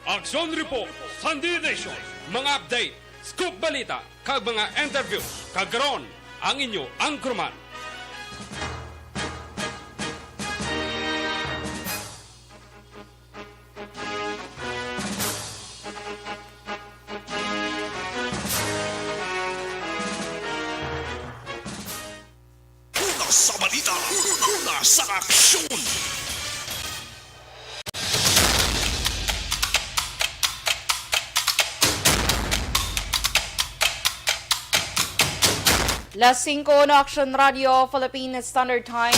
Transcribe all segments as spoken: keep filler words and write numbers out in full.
Aksyon Report, Sunday Edition, mga update, scoop balita, kag mga interview. Kag karon, ang inyo anchorman. Una sa balita, una sa aksyon. Las singko na, Action Radio Philippine Standard Time.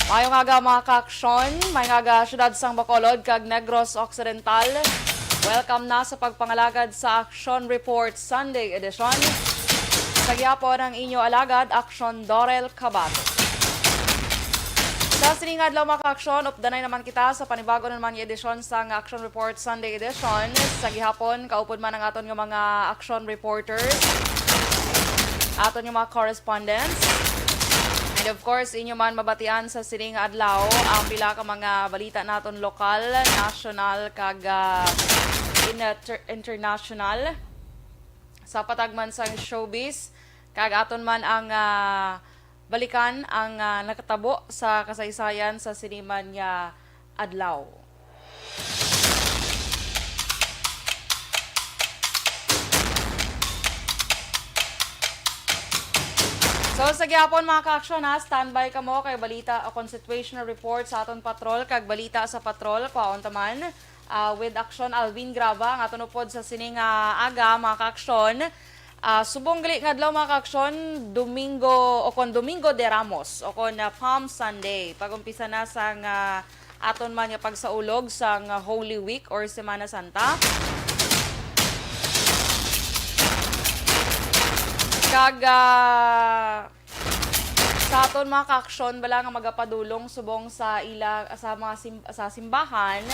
Mayong aga, mga ka-aksyon. Mayong aga, siyudad sang Bacolod kag Negros Occidental. Welcome na sa pagpangalagad sa Action Report Sunday Edition. Sa gihapon ang inyo alagad, Action Dorel Cabato. Sa sining adlaw, mga ka-aksyon, updanay naman kita sa panibago na naman nga edisyon sang Action Report Sunday Edition. Sa gihapon, kaupod man ang aton nga mga action reporters, aton nga mga correspondents. And of course, inyo man mabatian sa sining adlaw ang pila ka mga balita naton lokal, national, kag, ah, inter-, international. Sa patag man sang showbiz, kag aton man ang, ah, balikan ang, ah, nakatabo sa kasaysayan sa sini man nga adlaw. So, sa gihapon, mga ka-aksyon, ha, standby kamo kay balita o kon situational report sa aton patrol kag balita sa patrol, kwaon ta man, ah, with Aksyon Alvin Graba, ang aton upod sa sining, ah, aga, mga ka-aksyon. Ah, subong gali nga adlaw, mga ka-aksyon, Domingo o kon Domingo de Ramos o kon, ah, Palm Sunday. Pag-umpisa na sang, ah, aton man nga pagsaulog sang, ah, Holy Week or Semana Santa. Kag, ah, sa aton mga ka-aksyon bala nga magapadulong subong sa ila, sa mga sim-, sa simbahan,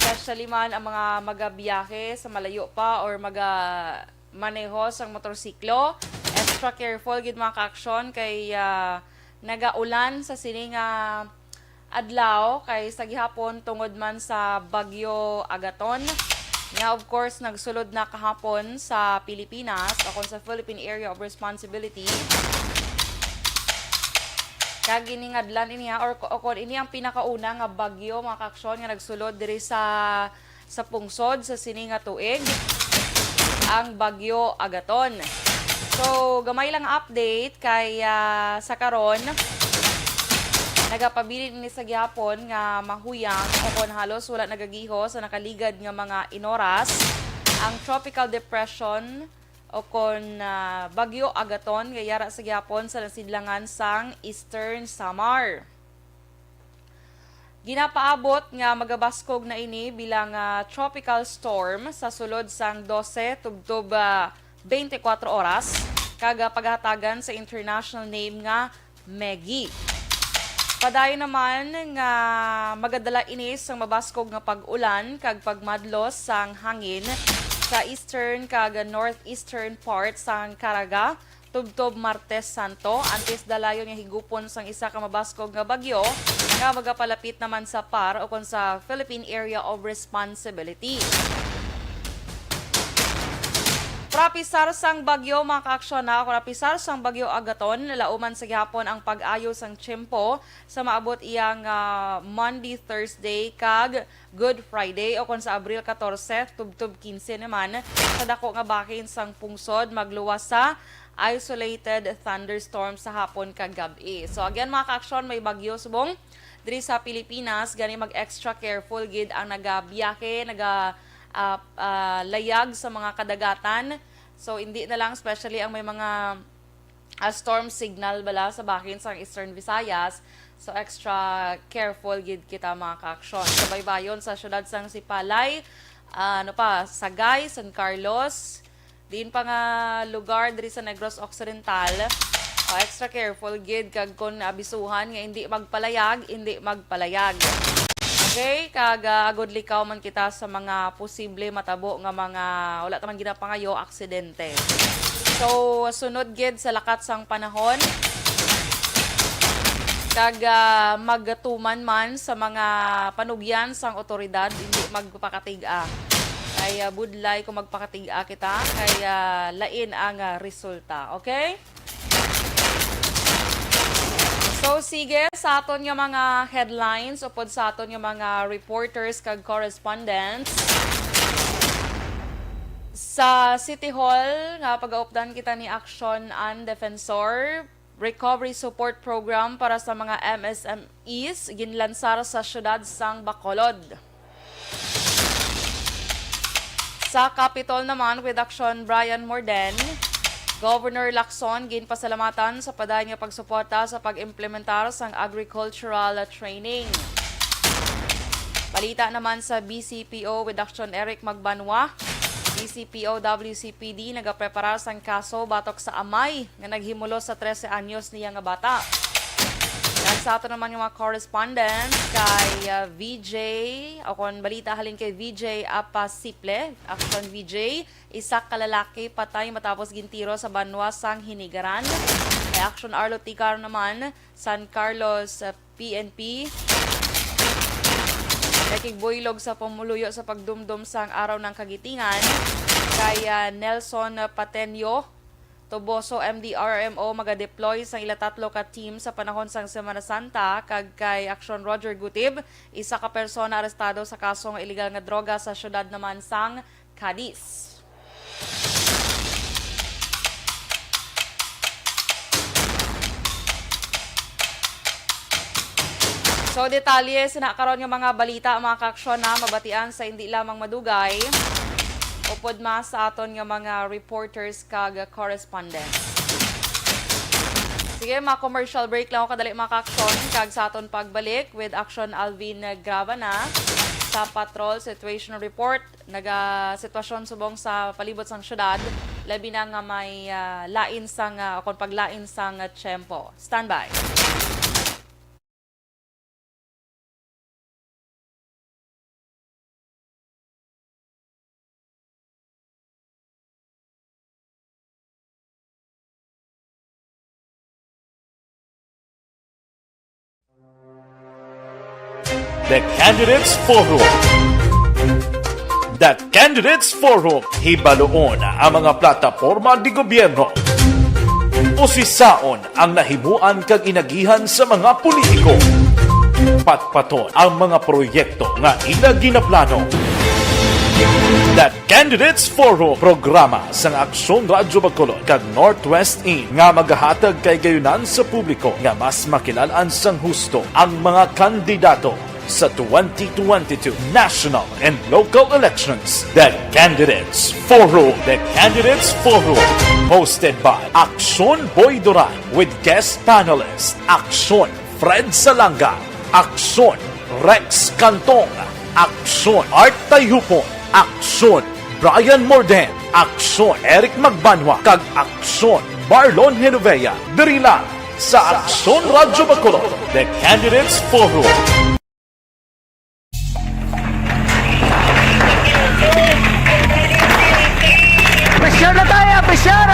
especially man ang mga magabiyahe sa malayo pa or maga-, maneho sang motorsiklo, extra careful gid, mga ka-aksyon, kay, ah, nagaulan sa sini nga adlaw kay sa gihapon tungod man sa Bagyo Agaton, nga of course nagsulod na kahapon sa Pilipinas o kon sa Philippine Area of Responsibility. Kag giningadlan ini, ha, or ko-, o kon ini ang pinakauna nga bagyo, mga ka-aksyon, nga nagsulod diri sa sa pungsod sa sini nga tuig, ang Bagyo Agaton. So, gamay lang update kay, ah, sa karon, nagapabilin ini sa gihapon nga mahuyang o kon halos wala nagagiho sa nakaligad nga mga inoras ang Tropical Depression o kon, ah, Bagyo Agaton nga yara sa gihapon sa nasidlangan sang Eastern Samar. Ginapaabot nga magabaskog na ini bilang, ah, tropical storm sa sulod sang dose tubtob, ah, twenty-four oras, kag, ah, paghatagan sa international name nga Maggie. Padayon naman nga magadala ini sang mabaskog nga pag-ulan kag pagmadlos sang hangin sa eastern kag northeastern part sang Caraga, tubtob Martes Santo, antes dalayon nga higupon sang isa ka mabaskog nga bagyo nga magapalapit naman sa PAR o kon sa Philippine Area of Responsibility. Para pisar sang bagyo, mga ka-aksyon, na, para pisar sang Bagyo Agaton, lauman sa gihapon ang pag-ayo sang tiyempo sa maabot iya nga Monday, Thursday, kag Good Friday, o kon sa Abril katorse tubtob kinse naman, sa dako nga bahin sang pungsod magluwas sa isolated thunderstorm sa hapon kag gab-i. So again, mga ka-aksyon, may bagyo subong diri sa Pilipinas, gani mag-extra careful gid ang nagabiyahe, naga, ah, ah, layag sa mga kadagatan. So hindi na lang, especially ang may mga ah, storm signal bala sa bahin sang Eastern Visayas. So, extra careful gid kita, mga ka-aksyon. Sa baybayon sa siyudad sang Sipalay, ah, ano pa, Sagay, San Carlos, diin pa nga lugar diri sa Negros Occidental, ah, extra careful gid, kag kon abisuhan nga hindi magpalayag, hindi magpalayag. Okay, kag, ah, agod likaw man kita sa mga posible matabo nga mga wala ta man ginapangayo, aksidente. So, sunod gid sa lakat sang panahon, Kag, ah, magtuman man sa mga panugyan sang otoridad, hindi magpakatig-a. Kay, ah, budlay kung magpakatig-a kita, kay, ah, lain ang, ah, resulta. Okay? So, sige, sa aton nga mga headlines, upod sa aton nga mga reporters kag correspondents, sa City Hall, nga pagaupdan kita ni Aksyon an Defensor, Recovery Support Program para sa mga M S M Es ginlansar sa siyudad sang Bacolod. Sa Capitol naman, with Aksyon Brian Morden, Governor Lacson ginpasalamatan sa padayon nga pagsuporta sa pag-implementar sang agricultural training. Balita naman sa B C P O with Aksyon Eric Magbanwa. B C P O W C P D nagapreparar sang kaso batok sa amay nga naghimulos sa trese anyos niya nga bata. Kag sa ato naman nga mga correspondent kay, uh, V J, o kon balita halin kay V J Apasiple, Action V J, isa ka lalaki patay matapos gintiro sa banwa sang Hinigaran. Kay Action Arlo Tigar naman, San Carlos, uh, P N P. Nakigbuylog sa pumuluyo sa pagdumdom sang Araw ng Kagitingan kay, uh, Nelson Patenio Toboso, M D R M O, magadeploy sang ila tatlo ka team sa panahon sang Semana Santa, kag kay Aksyon Roger Gutib, isa ka persona arestado sa kaso nga iligal nga droga sa siyudad naman sang Cadiz. So, detalye sina karon nga mga balita, mga kaaksyon, na mabatian sa hindi lamang madugay, upod mas sa aton nga mga reporters kag correspondents. Sige, mga commercial break lang ako kadali, mga kaaksyon, kag sa aton pagbalik with Action Alvin Gravana sa Patrol Situation Report. Naga sitwasyon subong sa palibot sang syudad, labi na nga may, ah, lain sang, ah, o kon paglain sang, ah, tiyempo. Standby. The Candidates Forum. The Candidates Forum. Hibaluon ang mga plataporma de gobyerno. Usisaon ang nahimuan kag inagihan sa mga politiko. Patpaton ang mga proyekto nga ila ginaplano. The Candidates Forum, programa sang Aksyon Radyo Bacolod kag Northwest In nga magahatag kahigayonan sa publiko nga mas makilalan sang husto ang mga kandidato sa twenty twenty-two national and local elections. The Candidates Forum. The Candidates Forum, hosted by Aksyon Boy Duran with guest panelist Aksyon Fred Salanga, Aksyon Rex Cantong, Aksyon Art Tayupon, Aksyon Brian Morden, Aksyon Eric Magbanwa, kag Aksyon Marlon Genovea. Diri lang sa Aksyon Radyo Bacolod, The Candidates Forum. Pressure na tayo, pressure!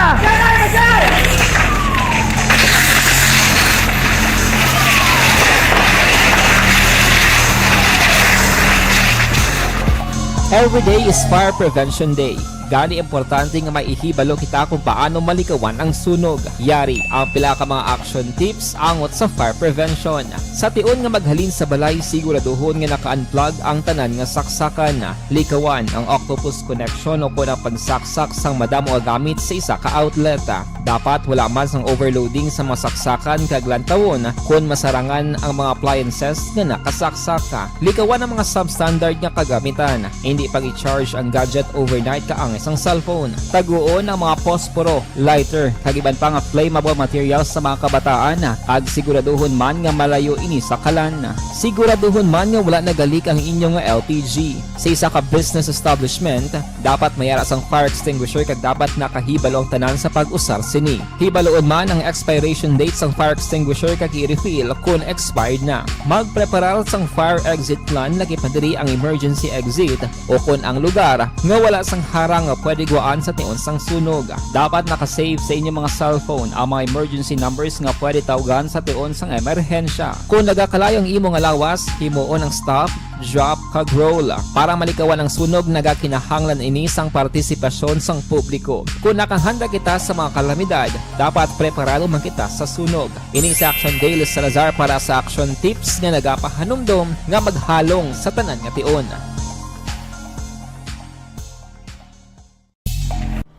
Every day is Fire Prevention Day. Gani, importante nga may ihibalo kita kung paano malikawan ang sunog. Yari ang pila ka mga action tips angot sa fire prevention. Sa tion nga maghalin sa balay, siguraduhon nga naka-unplug ang tanan nga saksakan. Likawan ang octopus connection o kon ang pagsaksak sang madamo nga gamit sa isa ka outlet. Dapat wala man sang overloading sa mga saksakan kag lantawon kon masarangan ang mga appliances nga nakasaksak. Likawan ang mga substandard nga kagamitan. Hindi pag-i-charge ang gadget overnight kaangay sang cellphone. Taguon ang mga posporo, lighter, kag iban pa nga flammable materials sa mga kabataan, kag siguraduhon man nga malayo ini sa kalan. Siguraduhon man nga wala nagalik ang inyo nga L P G. Sa isa ka business establishment, dapat may ara sang fire extinguisher kag dapat nakahibalo ang tanan sa pag-usar sini. Hibaluon man ang expiration date sang fire extinguisher kag i-refill kon expired na. Magpreparar sang fire exit plan, lakip na diri ang emergency exit o kon ang lugar nga wala sang harang nga pwede guwaan sa tion sang sunog. Dapat naka-save sa inyong mga cellphone ang mga emergency numbers nga pwede tawgan sa tion sang emerhensya. Kung nagakalayo ang imo nga lawas, himuon ang stop, drop, kag roll. Para malikawan ang sunog, nagakinahanglan ini sang partisipasyon sang publiko. Kung nakahanda kita sa mga kalamidad, dapat preparado man kita sa sunog. Ini si Action Dale Salazar para sa Action Tips nga nagapahanumdom nga maghalong sa tanan nga tion.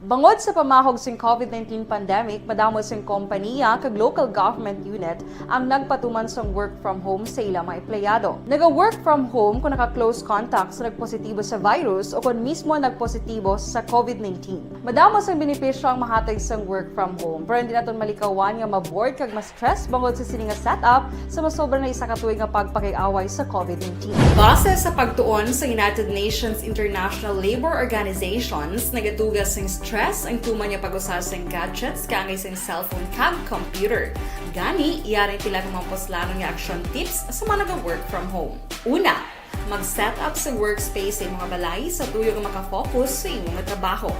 Bangod sa pamahog sing covid nineteen pandemic, madamo sing kompaniya kag local government unit ang nagpatuman sang work from home sa ila mga empleyado. Naga-work from home kung naka-close contact sa nagpositibo sa virus o kon mismo nagpositibo sa covid nineteen. Madamo sang benepisyo ang mahatag sang work from home, pero hindi naton malikawan nga ma-bored kag ma-stress bangod sa sini nga setup sa masobra na isa ka tuig nga pagpakig-away sa covid nineteen. Base sa pagtuon sa United Nations International Labour Organizations, nagatuga sing stress ang tuman nga pag-usa sing gadgets kaangay sing cellphone kag computer. Gani, yari ang pila ka mga puslanon nga action tips sa mga naga-work from home. Una, mag-set up sa workspace sa imong balay sa tuyo nga makafocus sa imong trabaho.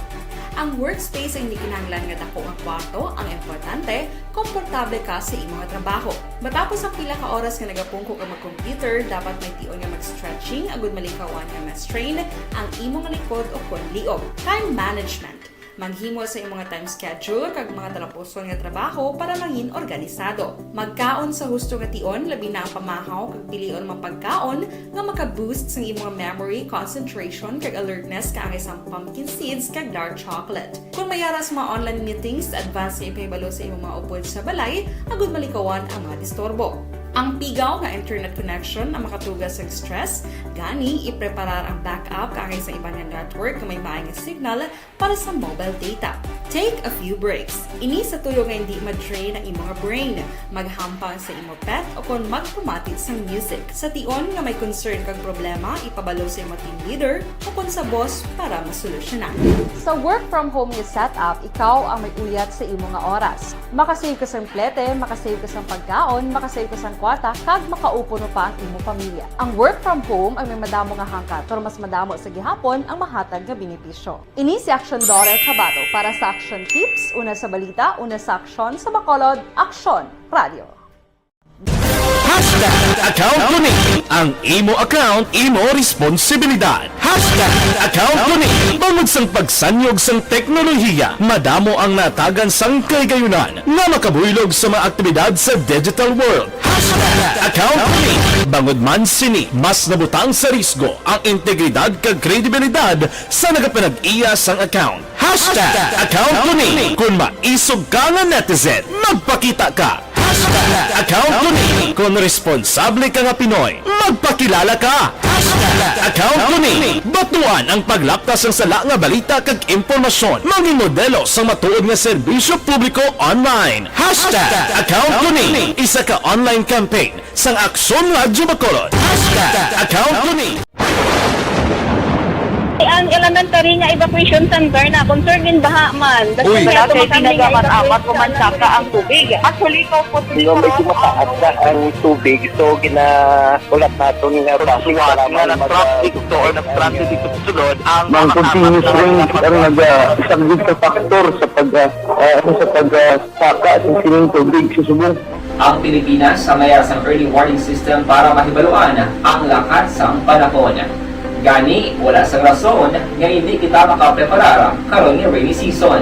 Ang workspace ay hindi kinahanglan nga dako nga kwarto, ang importante, komportable ka sa imong trabaho. Matapos ang pila ka oras nga nagapungko ka mag-computer, dapat may tion nga mag-stretching agud malikawan nga ma-strain ang imong likod o kon liog. Time management. Maghimo sa imong time schedule kag mga talapuson nga trabaho para mangin organisado. Magkaon sa husto nga tion, labi na ang pamahaw kag pilion nga pagkaon nga maka-boost sang imong memory, concentration, kag alertness kaangay sang pumpkin seeds kag dark chocolate. Kung may ara sa mga online meetings, advance nga ipahibalo sa imong mga upod sa balay agud malikawan ang mga disturbo. Ang pigaw nga internet connection ang makatuga sa stress, gani ipreparar ang backup kaangay sa iban nga network nga may maay nga signal para sa mobile data. Take a few breaks. Ini sa tuyo nga hindi ma-drain ang imong brain. Maghampang sa imo pet o kon magpamati sang music. Sa tion nga may concern kag problema, ipabalo sa imo team leader o kon sa boss para masolusyonan. Sa work from home nga setup, ikaw ang may uyat sa imo nga oras. Makasave ka sang plete, makasave ka sang pagkaon, makasave ka sang kwarta, kag makaupo pa ang imo pamilya. Ang work from home ay may madamo nga hangkat, pero mas madamo sa gihapon ang mahatag nga benepisyo. Ini si Action Dora Tabato para sa Action Tips, una sa balita, una sa aksyon, sa Bacolod, Aksyon Radio. Hashtag Account Ko Ni, ang imo account, imo responsibilidad. Hashtag Account Ko Ni, bangod sang pagsanyog sang teknolohiya, madamo ang natagan sang kahigayunan nga makabuylog sa mga aktibidad sa digital world. Hashtag Account Ko Ni, bangod man sini, mas nabutang sa risgo ang integridad kag kredibilidad sa nagapanag-iya sang account. Hashtag Account Ko Ni. Kung maisog ka nga netizen, magpakita ka. Hashtag Account Ko Ni. Kung responsable ka nga Pinoy, magpakilala ka. Hashtag Account Ko Ni. Batuan ang paglapta sang sala nga balita kag impormasyon. Mangin modelo sang matuod nga serbisyo publiko online. Hashtag Account Ko Ni. Isa ka online campaign sang Aksyon Radyo Bacolod. Hashtag Account Ko Ni. Ang elementary nga evacuation center na concern din baha man. Uy, wala kay tinaga man amat ko man saka ang tubig. Actually, ko po. Medyo mataas na ang tubig, so ginaulat naton nga bus nga nag-traffic to or nag-transit dito sa sulod ang mga continuous rain ang nag-, ah, isang big factor sa pag, ah, ah, sa pag, ah, saka sa sining tubig sa subong. Ang Pilipinas ang may sang early warning system para mahibaluan ang lakat sang panahon. Gani, wala sang rason nga hindi kita makapreparar karon nga rainy season.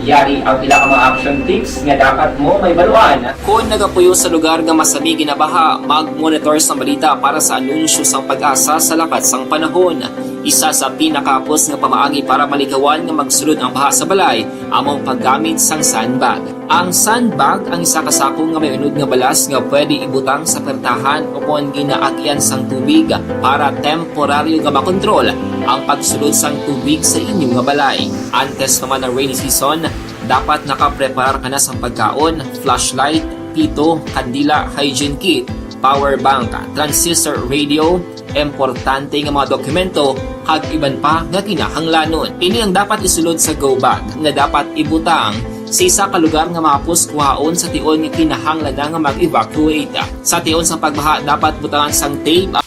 Yari ang pila ka mga action tips nga dapat mo mahibaluan. Kon nagapuyo sa lugar nga masami ginabaha, mag-monitor sang balita para sa anunsyo sang PAGASA sa lakat sang panahon. Isa sa pinakahapos nga pamaagi para malikawan nga magsulod ang baha sa balay amo ang paggamit sang sandbag. Ang sandbag ang isa ka sako nga may unod nga balas nga pwede ibutang sa pertahan o kon ginaagian sang tubig para temporaryo nga makontrol ang pagsulod sang tubig sa inyo nga balay. Antes pa man ang rainy season, dapat nakapreparar ka na sang pagkaon, flashlight, pito, kandila, hygiene kit, power bank, transistor radio, importante nga mga dokumento, kag iban pa nga kinahanglanon. Ini ang dapat isulod sa go bag nga dapat ibutang sa isa ka lugar nga mahapos kuhaon sa tion nga kinahanglan na nga mag-evacuate. Sa tion sa pagbaha, dapat butangan sang tape.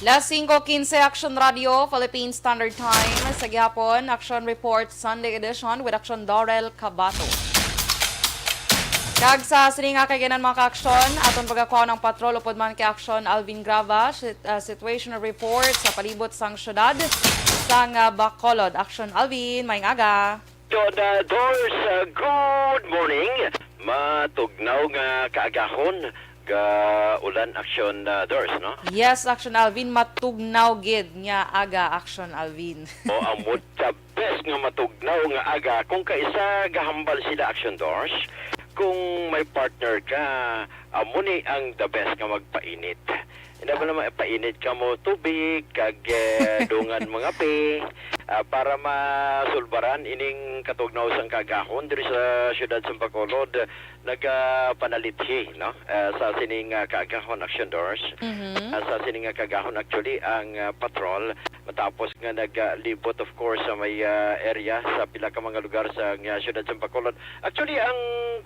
Las singko quince, Action Radio, Philippine Standard Time. Sa gihapon, Action Report Sunday Edition with Action Dorel Cabato. Kag sa sini nga kaganan, mga ka-aksyon, aton pagakuha ng patrol upod man kay Action Alvin Grava, sit-, ah, situation report sa palibot sang syudad sang, ah, Bacolod. Action Alvin, maayong aga. Action, ah, Dors, ah, good morning. Matugnaw nga kaagahon, ga ulan, Action, ah, Dors, no? Yes, Action Alvin, matugnaw gid nga aga, Action Alvin. O, amo the best nga matugnaw nga aga. Kung kaisa gahambal sila, Action Dors, kung may partner ka, amo ni ang the best nga magpainit. Hindi ba naman, painit ka mo tubig, kag, eh, dungan mga pe, ah, para masulbaran ining katugnaw sang kaagahon diri sa siyudad sa Bacolod, nagapanalit hi, no? Ah, sa sining, ah, kaagahon, Action Dors. Mhm. Ah, sa sining, ah, kaagahon, actually, ang, ah, patrol, matapos nga naglibot, of course, sa may, ah, area, sa pila ka mga lugar sa, nga siyudad sa Bacolod. Actually, ang,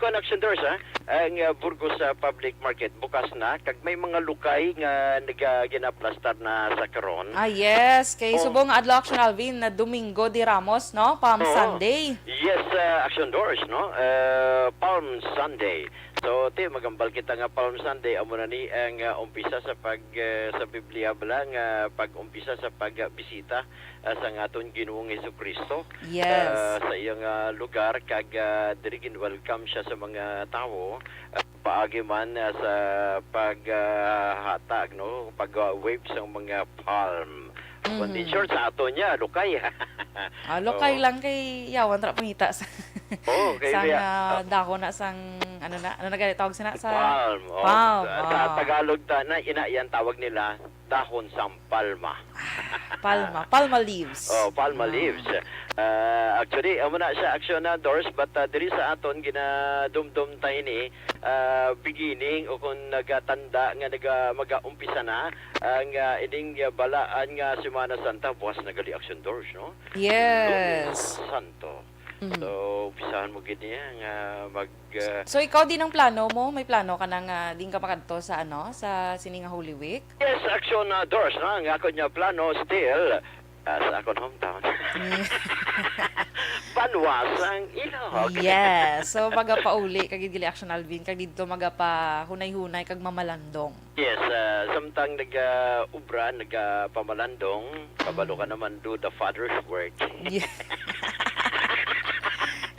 kuwan, Action Dors, ah, ang, ah, Burgos, ah, Public Market, bukas na, kag may mga lukay nga naga-, ginaplastar na sa karon. Ah, yes. Kay Oh. subong nga adlaw, Action Alvin, na Domingo de Ramos, no? Palm Oo. Sunday. Yes, ah, Action Dors, no? Ah, Palm Sunday. So, ti, magambal kita nga Palm Sunday, amo na ni ang, ah, umpisa sa pag, ah, sa Biblia bala nga pag-umpisa sa pagbisita, ah, sang aton Ginoong Jesu-Cristo, Yes. ah, sa iyang, ah, lugar, kag, ah, diri gin-welcome siya sa mga tawo, ah, paagi man, ah, sa pag, ah, hatag, no, pag, ah, wave sang mga palm. Kundi Mhm. short sa aton niya, lukay. Ah, lukay Oo. lang kay yawan ra pangita sa Oo, kay sang, may, ah, ah, dahon na sang, ano na, ano na gani tawag sina sa Palm, oh. Palm, Sa, sa oh. Tagalog ta na, ina, yan tawag nila dahon sang palma. Ah, palma, palma leaves. Oh, palma Ah. leaves. Ah, actually, amo na siya, Action, ah, Dors, but, ah, diri sa aton ginadumdum ta ini, ah, beginning o kung nagatanda nga naga-, magaumpisa na ang, ah, ining, ah, balaan nga Semana Santa, buwas na gali, Action Dors, no? Yes. Lunes Santo. Mm. So, umpisahan mo gid niya nga mag, ah, So, ikaw, diin ang plano mo? May plano ka na nga diin ka makadto sa, ano, sa sini nga Holy Week? Yes, Action, ah, Dors, no? Ang ako niya plano still, ah, sa akon hometown. Yeah. Banwa sang Ilog. Yes. So, magapauli ka gid gali, Action Alvin, kag didto magapahunay-hunay kag mamalandong. Yes, ah, samtang nag, ah, obra, nagapamalandong, kabalo ka Mm. naman, do the Father's work. Yeah.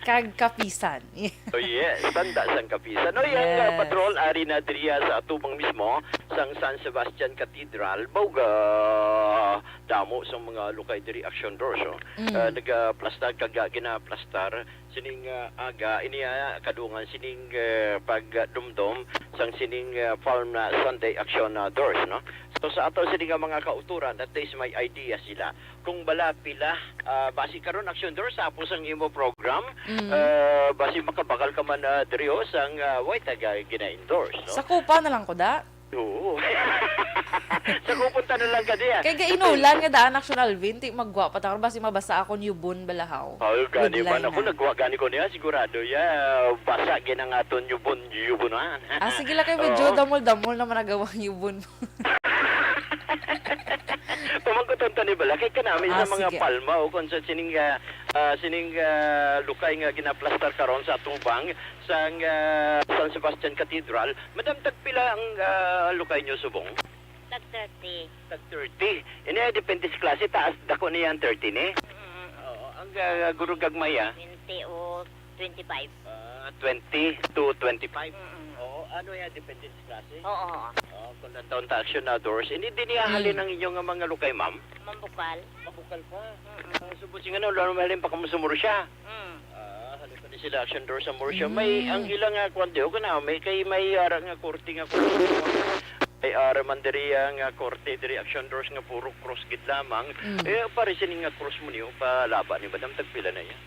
Kag kapisan. Oh, yes, tanda sang kapisan. Oy, ang, ah, Yes. patrol ari na diriya sa atubang mismo sang San Sebastian Cathedral, mao ga damo sang mga lukay diri, Action Dors, oh. Mm. Ah, nagaplastar kag, ah, ginaplastar sining, ah, aga, ini, ah, kadungan sining, ah, pagdumdom sang sining, ah, Palm Sunday, Action, ah, Dors, no? So, sa ato sini nga mga kautoran, at least may idea sila kung bala pila, ah, basi karon, Action Dors, tapos ang imo program, Mm. ah, basi makabakal ka man, ah, diri, oh, sang, ah, way taga gina-endorse, no? Sa Copa na lang ko, da? Oo. Sa kupunta na lang ka diya. Kay gainulan nga daan, Action Alvin, ti magwa pa ta karon, basi mabasa akon yubon balahaw. Oh, gani man ako, nagwa gani ko niya, sigurado ya, basa gid ang aton yubon, yubonan. Ah, sige lang, kay medyo Oo. damol-damol naman nagawa ang yubon mo. Pamangkuton ta ni bala, kay kanami Ah, sa mga sige. palma o kung sa sining, ah, ah, sining, ah, lukay nga ginaplastar karon sa atubang, sang, ah, San Sebastian Cathedral. Madam, tagpila ang, ah, lukay nyo subong? Tag thirty. Tag thirty. Ini, depende sa klase. Taas, dako niya ang thirty, ni? Mm. Oo. Ang, ah, guro gagmay, ah? Twenty o twenty-five. Ah, twenty to twenty-five. Mm. Oo. Ano yan? Depende sa klase? Oo. Oo. Kung ang taon ta action outdoors, hindi din niya Mm. halin ang inyong mga lukay, ma'am? Mambukal. Mabukal pa? Mm. Ah, so, buti nga na, wala naman halin pa kamo sa Murcia. Mm. Ah, halin pa ni sila action door sa Murcia. May, Mm. ang ilang, ah, kwan, di, o ka na, may kay, may ara nga korte nga kwan. May ara man diri, ah, nga korte diri action doors nga puro cross gid lamang. Mm. Eh, pare, sini nga cross mo niyo, palaba ni madam, tagpila na iya?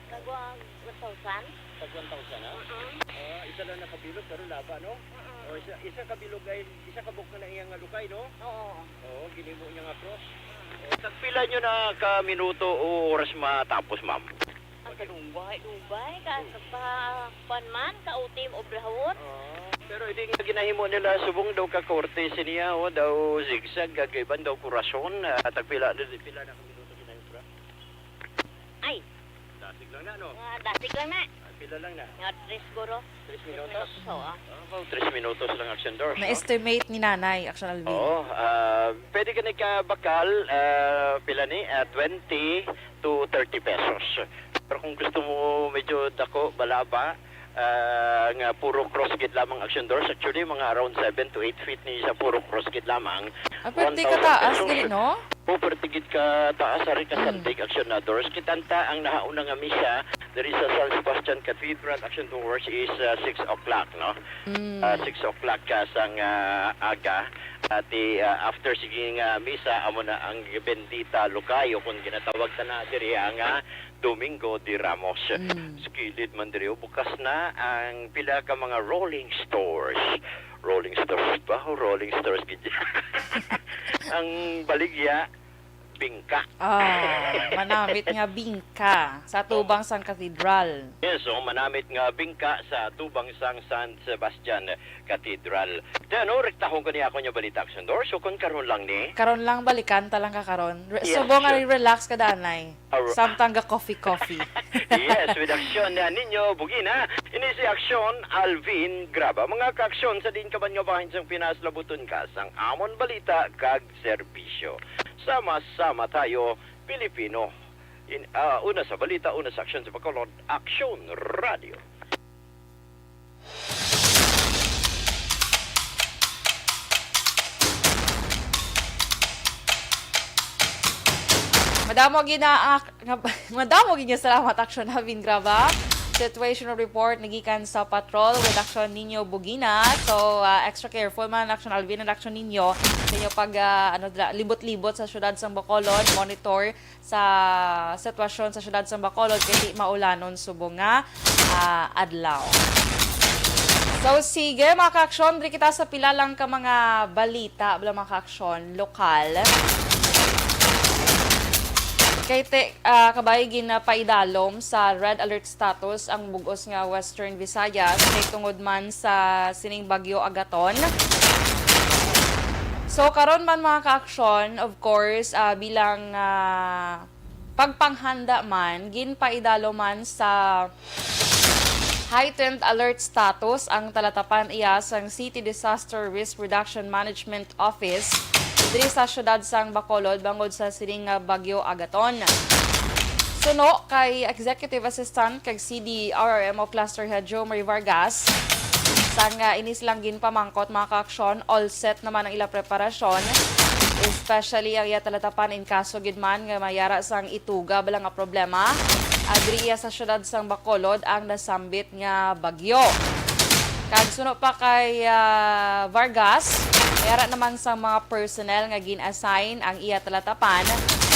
Tagwa one thousand. Tag one thousand, ha? Mm-mm. Ah, isa lang nakabilog, pero laba, no? Mm-mm. O, isa, isa ka bilog ay, isa ka buok na iya nga lukay, no? Oo. Oo, ginimo niya nga cross. Mm. O, tagpila nyo na ka minuto o oras matapos, ma'am? Ang kadugay-dugay, ka, ka, pa, kwan man, ka utim, obrahon. Ah. Pero hindi nga ginahimo nila subong daw ka korte siniya, o daw zigzag, kag iban daw kurason, ah, tagpila, pila na ka minuto ginahimo, bro? Ay. Dasig lang na, no? Mga dasig lang na. Ah, pila lang na? Mga tres siguro. Tres minutos? Minutos, oo. Ah, about tres minutos lang, Action Doors, no? Na-estimate ni Nanay, Action Alvin. Oo, ah, pwede ka nagkabakal, ah, pila ni? Ah, twenty to thirty pesos. Pero kung gusto mo medyo dako, balaba, ah, nga puro cross gid lamang, Action Doors. Actually, mga around seven to eight feet ni sa puro cross gid lamang. Ah, pwede ka one thousand taas, pesos. Gali, no? O, pwede gid ka taas, ari ka Mm. sandig, Action Doors. Kitanta ang nahauna nga misa diri sa San Sebastian Cathedral, Action Doors, is, ah, six o'clock, no? Mm. Ah, six o'clock ka sang, ah, aga. At, ah, after sige nga misa, amo na ang Bendita Lucayo, kung ginatawag ta na diri ang, ah, Domingo de Ramos. Mm. Sa kilid man diri, o, bukas na ang pila ka mga rolling stores. Rolling stores ba? O rolling stores gid? Ang baligya, bingka. Ah, manamit nga bingka sa tubang sang katedral. Yes, so manamit nga bingka sa tubang sang San Sebastian Cathedral. Te, ano, rektahon ko ni ako niya balita, Action Doors. So, kung karon lang ni? Karon lang, balikan ta lang ka karon. Re-, Yes, subong nga sure. Relax ka, danay. Aro- Samtang ga coffee, coffee. Yes, with Action na ninyo, Bugina. Ini si Action, Alvin Graba. Mga ka-Action, sa diin ka man nga bahin sang Pinas, labuton ka sang amon balita kag serbisyo. Sama-sama tayo, Pilipino. In, ah, una sa balita, una sa Action sa Bacolod, Action Radio. Madamo gina-, ah, nga, madamo gid nga salamat, Action Alvin Graba. Situational report nagikan sa Patrol with Action Nino Bugina. So, ah, extra careful man, Action Alvin and Action Nino, sa inyo pag, ah, ano, dra-, libot-libot sa siyudad sang Bacolod, monitor sa sitwasyon sa siyudad sang Bacolod kay di maulanon subong nga, ah, adlaw. So, sige, mga ka-Action, diri kita sa pila lang ka mga balita, bala, mga ka-Action, lokal. Kay te-, ah, kabay ginapaidalom sa red alert status ang bug-os nga Western Visayas kay tungod man sa sining Bagyo Agaton. So, karon man, mga ka-Action, of course, ah, bilang, ah, pagpanghanda man, ginpaidalom man sa heightened alert status ang Talatapan iya sang City Disaster Risk Reduction Management Office diri sa siyudad sang Bacolod bangod sa sining nga Bagyo Agaton. Suno kay Executive Assistant kag C D R R M O Cluster Head Joe Marie Vargas, sang, ah, ini silang ginpamangkot, mga ka-Action, all set naman ang ila preparasyon, especially ang iya Talatapan in kaso gid man nga mayara sang ituga bala nga problema. Diri iya sa siyudad sang Bacolod ang nasambit nga bagyo. Kag suno pa kay, ah, Vargas, mayara naman sang mga personnel nga gin-assign ang iya Talatapan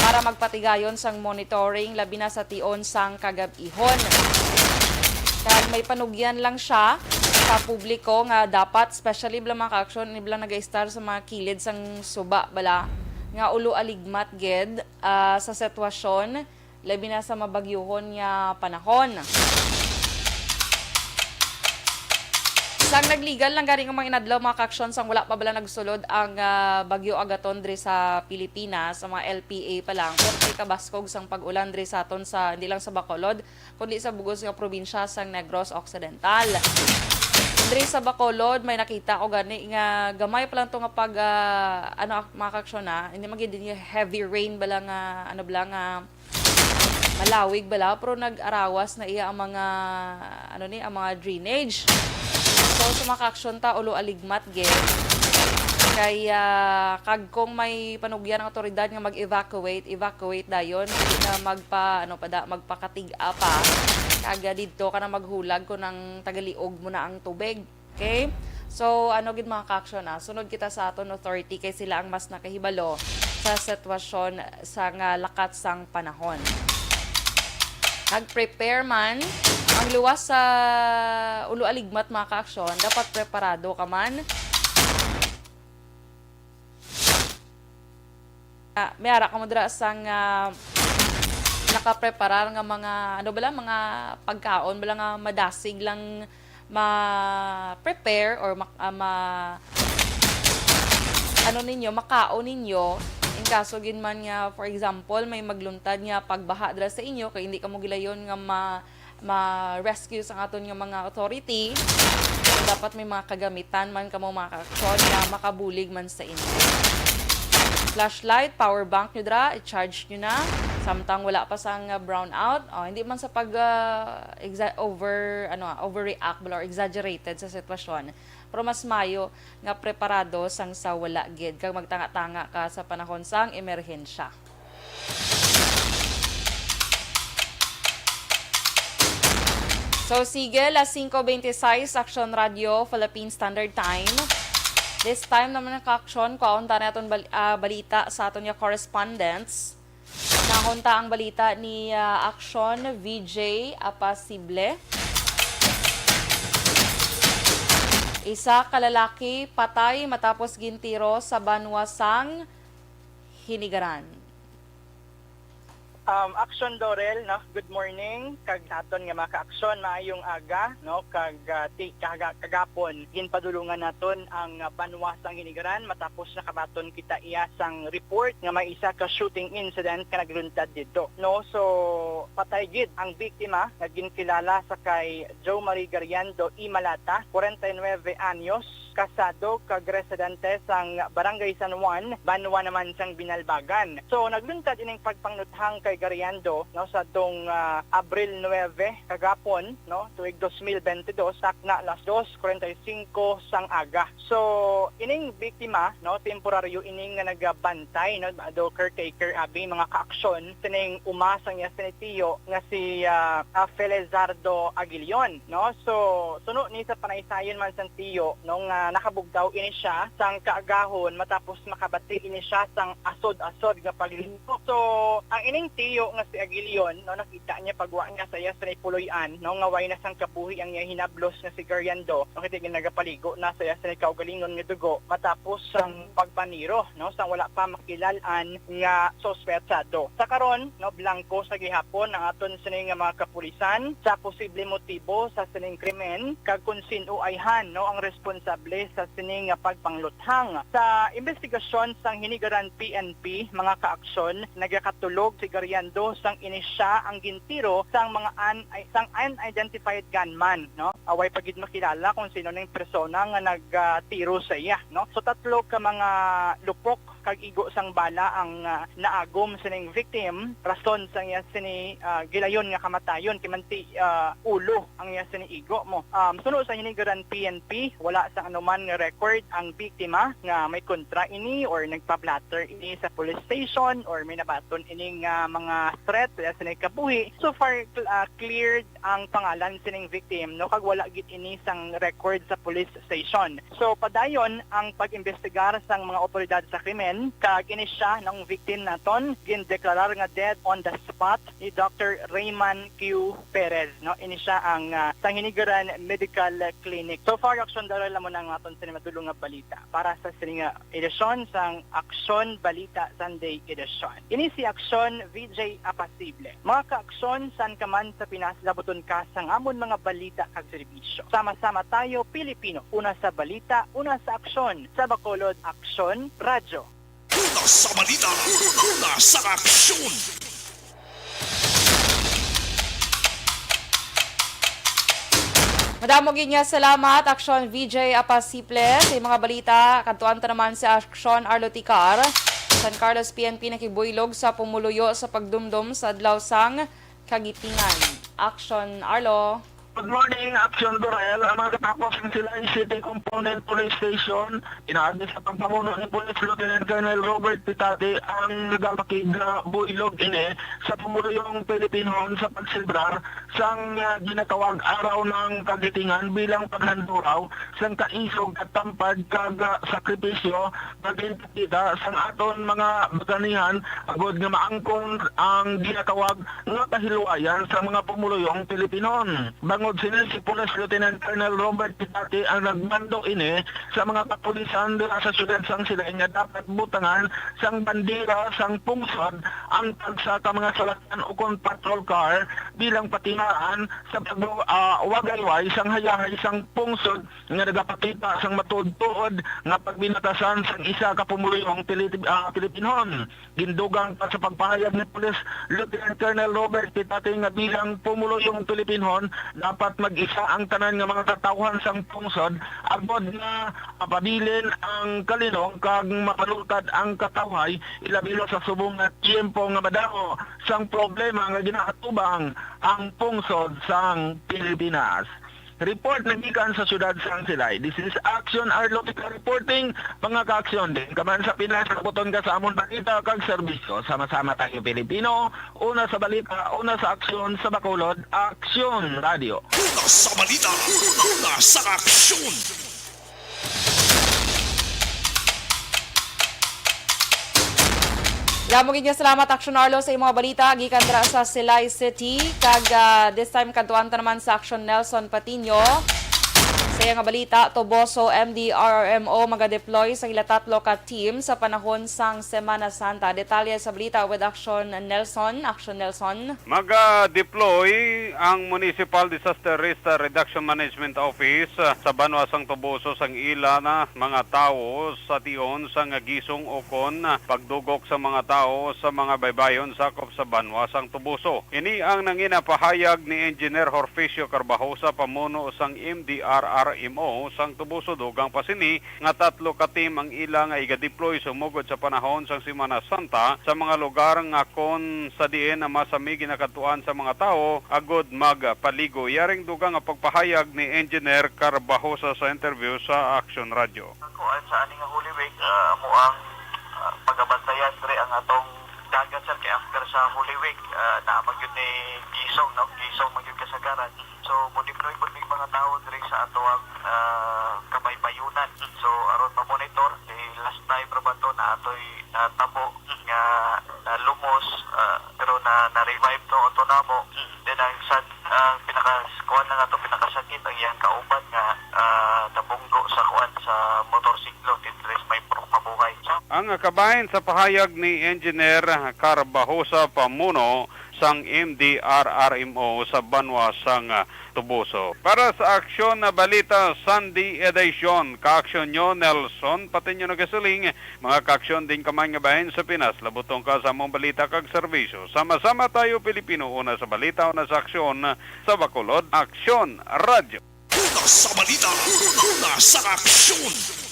para magpatigayon sang monitoring, labi na sa tion sang kagab-ihon. Kag may panugyan lang siya sa publiko nga dapat, especially bala, mga ka-Action, ini bala nagaistar sa mga kilid sang suba bala, nga ulo aligmat gid, ah, sa sitwasyon, labi na sa mabagyuhon nga panahon. Sang nagligal lang gani nga mga inadlaw, mga ka-Action, sang wala pa bala nagsulod ang, ah, Bagyo Agaton diri sa Pilipinas, ang mga L P A pa lang, pero may kabaskog sang pag-ulan diri sa aton sa, hindi lang sa Bacolod, kundi sa bug-os nga probinsya sang Negros Occidental. Diri sa Bacolod, may nakita ko gani nga gamay pa lang to nga pag, ah, ano, mga ka-Action, ah, hindi man gid heavy rain bala nga, ano bala nga, malawig bala, pero nag-arawas na iya ang mga, ano ni, ang mga drainage. So, sa mga ka-Action ta, ulo aligmat gid. Kay, ah, kag kung may panugyan ang otoridad nga mag-evacuate, evacuate dayon, hindi na magpa, ano pa da, magpakatig-a pa. Kag, ah, didto ka na maghulag kung ang tagaliog mo na ang tubig. Okay? So, ano gid, mga ka-Action, ah? Sunod kita sa aton authority kay sila ang mas nakahibalo sa sitwasyon sa nga lakat sang panahon. Nag-prepare man ang luwas sa ulo aligmat, mga ka-Action, dapat preparado ka man. Ah, may ara ka mo dira sang, ah, nakapreparar nga mga, ano bala, mga pagkaon bala nga madasig lang ma-prepare or mak-, ah, ma-, ano ninyo, makaon ninyo, in kaso gid man nga, for example, may magluntad nga pagbaha dira sa inyo, kay hindi kamo gilayon nga ma-, ma-rescue sang aton nga mga authority, dapat may mga kagamitan man kamo, mga kaaksyon, nga makabulig man sa inyo. Flashlight, power bank nyo dira, i-charge nyo na. Samtang wala pa sang, ah, brownout, oh, hindi man sa pag, ah, exa-, over, ano, ah, overreact bala or exaggerated sa sitwasyon. Pero mas mayo nga preparado sang sa wala gid kag magtanga-tanga ka sa panahon sang emerhensya. So, sige, las singko bente sais, Aksyon Radio, Philippine Standard Time. This time naman, mga kaaksyon, kwaon ta na aton bal-, ah, balita sa aton nga correspondents. Nahon ta ang balita ni, ah, Aksyon V J Apasible. Isa ka lalaki patay matapos gintiro sa banwa sang Hinigaran. Um, Aksyon Dorel, no? Good morning. Kag sa aton nga mga kaaksyon, maayong aga, no? Kag, ah, ti-, kaga-, kagapon, ginpadulungan naton ang, ah, banwa sang Hinigaran matapos nakabaton kita iya sang report nga may isa ka shooting incident nga nagluntad didto, no? So, patay gid ang biktima nga ginkilala sa kay Joe Marie Gariando Imalata, kwarenta y nuebe anyos, kasado kag residente sang Barangay San Juan, banwa naman sang Binalbagan. So, nagluntad ining pagpangnuthang kay Gariando, no, sa tong, ah, Abril nuebe kagapon, no, tuig dos mil bente dos, takna las dos kwarenta y singko sang aga. So, ining biktima, no, temporaryo ini nga nagabantay, no, ado caretaker abi, mga kaaksyon, sining uma sang iya sini tiyo nga si, ah, ah, Felizardo Aguilion, no? So, suno ni sa panaysayon man sang tiyo, no, nga nakabugtaw ini siya sang kaagahon matapos makabati ini siya sang asod-asod nga paglihok. So, ang ining tiyo nga si Aguilion, no, nakita niya pagwa niya sa iya sa puloy-an, no, nga way na sang kabuhi ang iya hinablos nga si Gariando, no, kay nagapaligo na sa iya sa kaugalingon nga dugo matapos sang pagpaniro, no, sang wala pa makilal-an nga suspetsado. Sa karon, no, blangko sa gihapon ang aton sini nga mga kapulisan sa posible motibo sa sining krimen kag kon sin-o ayhan, no, ang responsable sa sini nga pagpangluthang. Sa investigasyon sang Hinigaran P N P, mga kaaksyon, nagakatulog si Gariando sang ini siya ang gintiro sang mga un-, ay, sang unidentified gunman, no? Away pa gid makilala kung sino ning persona nga nagtiro sa iya, no? So, tatlo ka mga lupok kag igo sang bala ang, ah, naagom sining victim, rason sang iya sini, ah, gilayon nga kamatayon, kay manti, ah, ulo ang iya sini igo mo. Um, suno sa Hinigaran P N P, wala sang anuman nga record ang biktima nga may kontra ini or nagpa-blotter ini sa police station or may nabaton ini nga mga threat sa sini kabuhi. So far, cl-, ah, cleared ang pangalan sining victim, no, kag wala gid ini sang record sa police station. So, padayon ang pag-imbestigar sang mga otoridad sa krimen, kag ini siya, no, ang victim naton, gindeklarar nga dead on the spot ni Doctor Raymond Q Perez, no? Ini siya ang, ah, sang Hinigaran Medical Clinic. So far, Aksyon Daryl, amo na ang aton sini madulong nga balita para sa sini nga edisyon sang Aksyon Balita Sunday Edition. Ini si Aksyon V J Apasible. Mga kaaksyon, saan ka man sa Pinas, labuton ka sang amon mga balita kag serbisyo. Sama-sama tayo, Pilipino. Una sa balita, una sa aksyon. Sa Bacolod, Aksyon Radyo. Una sa balita, una sa aksyon. Madamo gid nga salamat, Aksyon V J Apasiple. Sa mga balita, kadtuan ta naman si Aksyon Arlo Ticar. San Carlos P N P nakigbuylog sa pumuluyo sa pagdumdom sa adlaw sang Kagitingan. Aksyon Arlo. Good morning, Aksyon Dorel. Ang mga katapos ng Silay City Component Police Station, inaagi sa pagpamuno ni Police Lieutenant Colonel Robert Pitati ang nagapakigbuylog ini sa pumuluyong Pilipinhon sa pagselebrar sang, ah, ginatawag Araw ng Kagitingan bilang paghanduraw sang kaisog, katampad, kag, ah, sakripisyo nga ginpakita sang aton mga bayanihan agod nga maangkon ang ginatawag nga kahilwayan sa mga pumuluyong Pilipinhon. Tungod sini si Police Lieutenant Colonel Robert Pitati ang nagmando ini sa mga kapulisan dira sa siyudad sang Silay nga dapat butangan sang bandera sang pungsod ang tagsa ka mga salakyan ukon patrol car bilang patimaan sa pag-, ah, wagayway sang hayahay sang pungsod nga nagapakita sang matuod-tuod nga pagbinatasan sang isa ka pumuluyong Piliti-, ah, Pilipinhon. Gindugang pa sa pagpahayag ni Police Lieutenant Colonel Robert Pitati nga bilang pumuluyong Pilipinhon, dapat mag-isa ang tanan nga mga katawhan sang pungsod agod nga mapabilin ang kalinong kag mapaluntad ang katawhay, ilabi na sa subong nga tiyempo nga madamo sang problema nga ginaatubang ang pungsod sang Pilipinas. Report na gikan sa siyudad sang Silay. This is Action Arlo Pica reporting. Mga ka-aksyon, diin ka man sa Pinas, kabuton ka sa amon balita kag serbisyo. Sama-sama tayo, Pilipino. Una sa balita, una sa aksyon, sa Bacolod, Aksyon Radio. Una sa balita, una sa aksyon. Damo gid nga salamat, Action Arlo, sa imong mga balita gikan dira sa Silay City. Kag, ah, this time, kadtuan ta naman sa Action Nelson Patiño. Sa iya nga balita, Toboso M D R R M O magadeploy sa ila tatlo ka team sa panahon sang Semana Santa. Detalye sa balita with Action Nelson. Action Nelson. Maga-deploy ang Municipal Disaster Risk Reduction Management Office, ah, sa banwa sang Toboso sang ila na mga tawo sa tion sang gisong ukon, ah, pagdugok sa mga tawo sa mga baybayon sakop sa banwa sang Toboso. Ini ang nangina pahayag ni Engineer Horfisio Carbajosa, pamuno sang M D R R M O sang Toboso. Dugang pa sini, nga tatlo ka team ang ila nga iga-deploy sumugod sa panahon sang Semana Santa sa mga lugar nga kon sa diin ang masami ginakadtuan sa mga tawo agud magpaligo. Yaring dugang nga pagpahayag ni Engineer Carbajosa sa interview sa Action Radio. Kuan sa ani nga Holy Week, ah, amo ang, ah, pagabantayan diri ang atong dagat, sir, kay after sa Holy Week, ah, naa man gyud ni gisong, no? Gisong man gyud kasagaran. So, mo-deploy pud may mga tawo diri sa ato ang, ah, kabaybayunan. So, aron ma-monitor, eh, last time ra ba to na atoy natabo nga nalumos, ah, pero na, na-revive to ato namo. Then ang sad, ang pinaka, kuan lang ato, pinakasakit ang iyang kauban nga, ah, nabunggo sa kuan sa motorsiklo, diri sa may Purok Mabuhay. So, ang kabahin sa pahayag ni Engineer Carbajosa, pamuno sang M D R R M O sa banwa sang, ah, Toboso. Para sa Aksyon na Balita Sunday Edition, ka-aksyon nyo Nelson Patiño nagasiling, mga ka-aksyon, diin ka man nga bahin sa Pinas, labutong ka sa among balita kag serbisyo. Sama-sama tayo, Pilipino, una sa balita, una sa aksyon, sa Bacolod, Aksyon Radio. Una sa balita, una sa aksyon.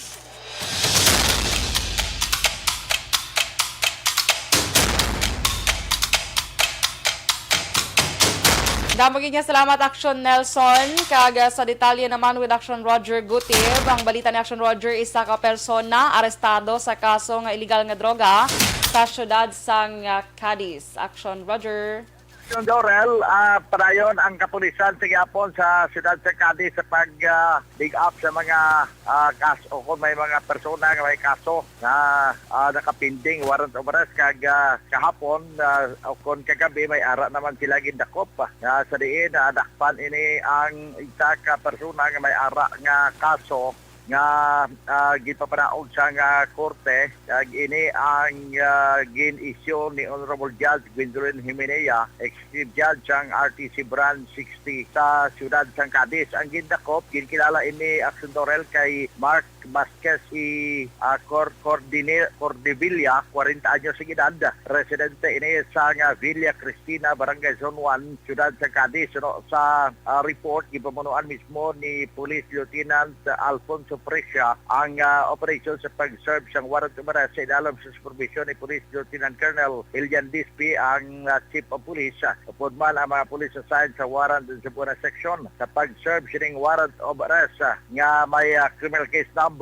Damo gid nga salamat, Action Nelson. Kag, ah, sa detalye naman with Action Roger Gutib. Ang balita ni Action Roger, isa ka persona arestado sa kaso nga iligal nga droga sa siyudad sang, ah, Cadiz. Action Roger. Yung Dorel, ah, padayon ang kapulisan sa gihapon sa siyudad sa Cadiz sa pag, ah, dig up sa mga, ah, kaso, kung may mga persona nga may kaso nga, ah, nakapinding warrant of arrest. Kag, ah, kahapon, ah, o kon kagabi, may ara naman sila gindakop, ah, nga sa diin, ah, dakpan ini ang isa ka persona nga may ara nga kaso nga, ah, ginpapanaog sang korte, kag ini ang, ah, gin-issue ni Honorable Judge Gwendolyn Himenea, Executive Judge sang R T C Branch sixty sa siyudad sang Cadiz. Ang gindakop, ginkilala ini, Action Dorel, kay Mark Vasquez y, ah, Cor-, Cordine-, Cordevilla, kwarenta anyos ang edad, residente ini sa nga Villa Cristina, Barangay Zone one, siyudad sa Cadiz. Suno sa, ah, report, gipamunuan mismo ni Police Lieutenant Alfonso Precia ang, ah, operasyon sa pag-serve sang warrant of arrest sa ilalom sa supervision ni Police Lieutenant Colonel Elian Dispi, ang, ah, Chief of Police. Ah, upod man ang mga police assigned sa Warrant and Subpoena Section sa pag-serve sining warrant of arrest, ah, nga may, ah, criminal case number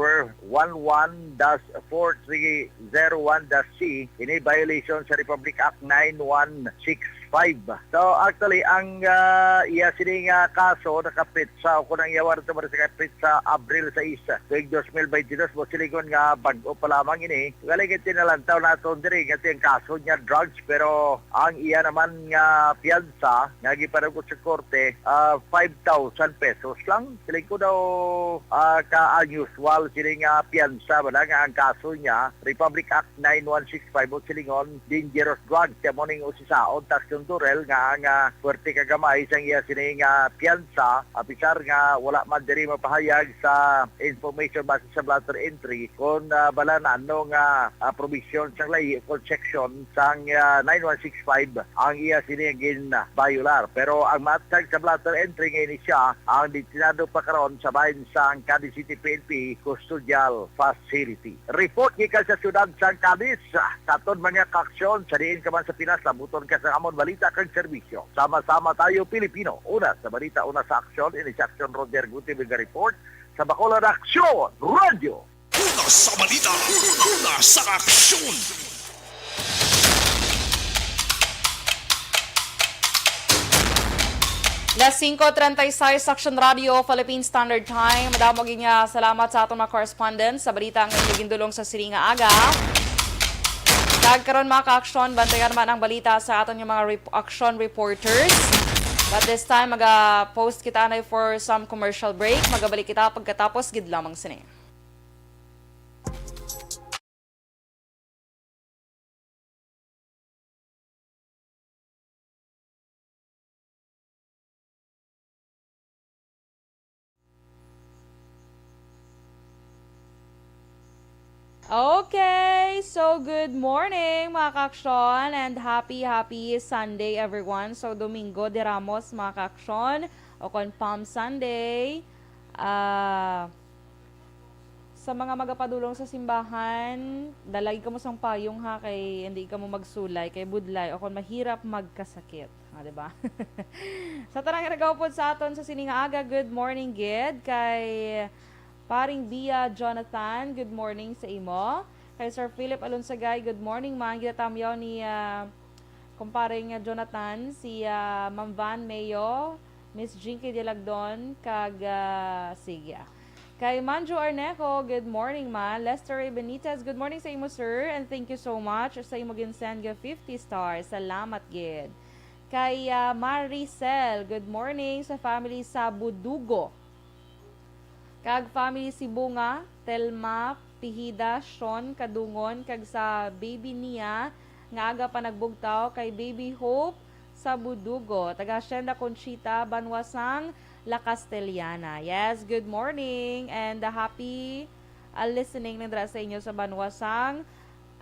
one one dash four three zero one dash C, ini violation sa Republic Act nine one six Five. So, actually, ang, ah, iya sini nga kaso nakapitsa, o kung ang iya warrant of arrest nakapitsa Abril sais, tuig dos mil baynte dos, mo silingon nga bag-o pa lamang ini. Galing iti nalantaw naton diri nga ang kaso niya drugs, pero ang iya naman nga piyansa nga gipanugot sa korte, ah, five thousand pesos lang. Siling ko daw, ah, ka unusual sini nga piyansa, wala nga ang kaso niya, Republic Act nine one six five o silingon, dangerous drugs. Kaya mo ning usisaon, Tax Control, nga ang, ah, puwerte ka gamay sang iya sini nga piyansa, apisar nga wala man diri mapahayag sa information base sa blotter entry kung, ah, bala na ano nga, ah, provision sang layi o section sang, ah, nine one six five ang iya sini nga gin-violar. Pero ang matag sa blotter entry nga ini siya ang detenado pa karon sa bahin sang Cadiz City P N P Custodial Facility. Report gikan sa siyudad sang Cadiz, sa aton mga kaaksyon, sa diin ka man sa Pinas, labuton ka sa amon balita kag serbisyo. Sama-sama tayo, Pilipino. Una sa balita, una sa aksyon. Ini si Aksyon Roger Gutierrez nga report sa Bacolod Aksyon Radio. Una sa balita, una sa aksyon. Las singko treinta y seis, Action Radio, Philippine Standard Time. Madamo gid nga salamat sa aton mga correspondents sa balita nga inyo gindulong sa sini nga aga. Kag karon, mga ka-aksyon, bantayan man ang balita sa aton nga mga rep-, action reporters. But this time, maga-post kita na for some commercial break. Magabalik kita pagkatapos gid lamang sini. Okay, so good morning, mga kaaksyon, and happy, happy Sunday, everyone. So, Domingo de Ramos, mga kaaksyon, o kon Palm Sunday. Ah, sa mga magapadulong sa simbahan, dalagi kamo sang payong, ha, kay hindi kamo magsulay, kay budlay, o kon mahirap magkasakit. Ah, di ba? Sa tanan nga nagaupod sa aton sa sini nga aga, good morning gid kay Paring Bia Jonathan, good morning sa imo. Kay Sir Philip Alonsagay, good morning man. Ginatamyaw ni, ah, kumparing Jonathan, si, ah, Ma'am Van Mayo, Miss Jinky Dialagdon, kag, ah, sige, ah. Kay Manjo Arneco, good morning, ma. Lester Ray Benitez, good morning sa imo, sir, and thank you so much sa imo ginsend nga fifty stars. Salamat gid. Kay, ah, Maricel, good morning sa family sa Budugo. Kag family si Bunga, Telma, Pihida, Sean, Kadungon, kag sa baby niya nga aga pa nagbugtaw kay Baby Hope sa Budugo, taga Hacienda Conchita, banwa sang La Castellana. Yes, good morning and a happy, ah, listening nandra sa inyo sa banwa sang,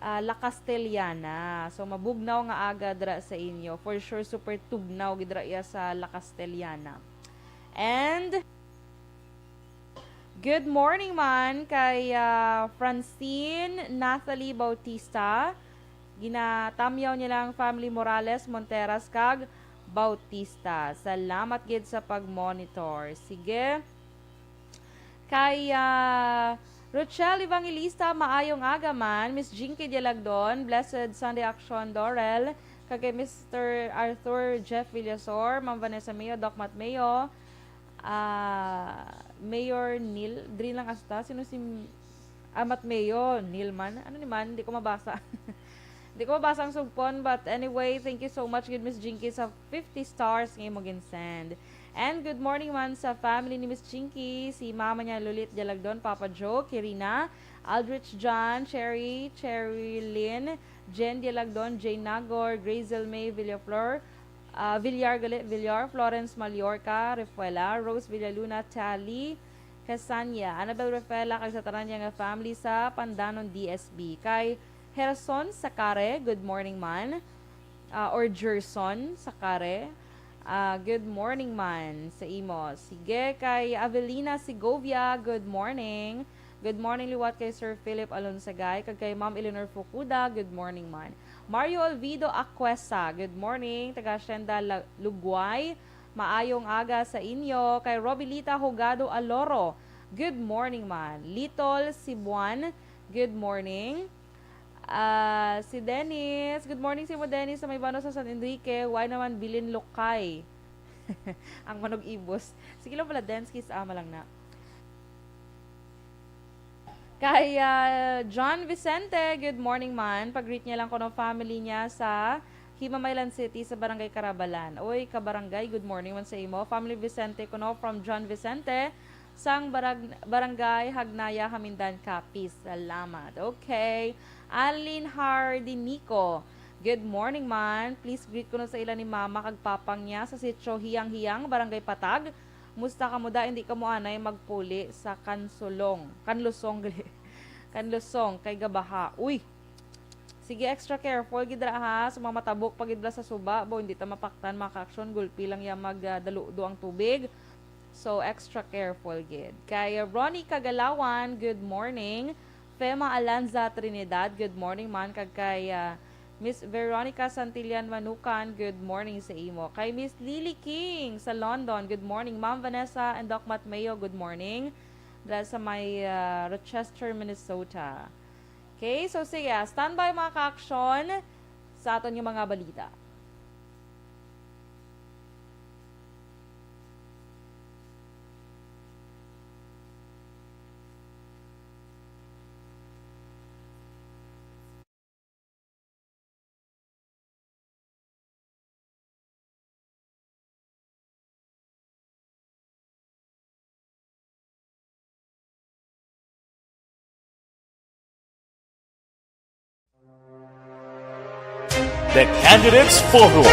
ah, La Castellana. So, mabugnaw nga aga dra sa inyo. For sure, super tugnaw gid ra iya sa La Castellana. And good morning man kay, ah, Francine Nathalie Bautista. Ginatamyaw niya lang family Morales, Monteras, kag Bautista. Salamat gid sa pag-monitor. Sige. Kay, ah, Rochelle Evangelista, maayong aga man. Miss Jinky Dialagdon, Blessed Sunday Action, Dorel. Kag kay Mister Arthur Jeff Villasor, Ma'am Vanessa Mayo, Doc Matt Mayo, ah, Mayor Neil, diri lang asta. Sino si M-, ah, Matt Mayo? Neil man? Ano ni man? Hindi ko mabasa. Hindi ko mabasa ang sugpon, but anyway, thank you so much gid, Miss Jinky, sa fifty stars nga imo ginsend. And good morning man sa family ni Miss Jinky, si mama niya Lulit Dialagdon, Papa Joe, Kirina, Aldrich John, Cherry, Cherry Lynn, Jen Dialagdon, Jane Nagor, Grazel May Villaflor, ah, Villar gali, Villar, Florence Mallorca, Refuela, Rose Villaluna, Tally, Casania, Annabel Refuela, kag sa tanan niya nga family sa Pandanon D S B. Kay Herson Sakare, good morning man. Ah, or Gerson Sakare. Ah, good morning man sa imo. Sige, kay Avelina Segovia, good morning. Good morning liwat kay Sir Philip Alonsagay, kag kay Ma'am Eleanor Fukuda, good morning man. Mario Olvido Aquesa, good morning. Taga Hacienda La-, Lugway, maayong aga sa inyo. Kay Robilita Hogado Aloro, good morning man. Little Sibuan, good morning. Ah, si Dennis. Good morning sa imo, Dennis, sa may bano sa San Enrique. Why naman bilin lukay? Ang manog ibos. Sige lang pala, Dennis, kiss ama lang na. Kay, ah, John Vicente, good morning man. Pag-greet niya lang kuno family niya sa Himamaylan City sa Barangay Carabalan. Uy, kabarangay, good morning man sa imo. Family Vicente kuno from John Vicente sang barag-, Barangay Hagnaya, Hamindan, Capiz. Salamat. Okay. Alin Hardinico, good morning man. Please greet kuno sa ila ni mama kag papang niya sa Sitio Hiyang-Hiyang, Barangay Patag. Musta kamo da? Hindi kamo anay magpuli sa kansulong. Kanlusong, gali. Kanlusong, kay gabaha. Uy! Sige, extra careful gid ra, ha. Sa mga matabok pa gid bala sa suba, bo, hindi ta mapaktan, mga ka-aksyon. Gulpi lang ya mag, ah, daludo ang tubig. So, extra careful gid. Kay Ronnie Kagalawan, good morning. Fema Alanza Trinidad, good morning man. Kag kay, ah, Miss Veronica Santillan Manukan, good morning sa imo. Kay Miss Lily King sa London, good morning. Ma'am Vanessa and Doc Matt Mayo, good morning. Dira sa may, ah, Rochester, Minnesota. Okay, so sige, ah, standby, mga ka-aksyon, sa aton nga mga balita. The Candidates Forum.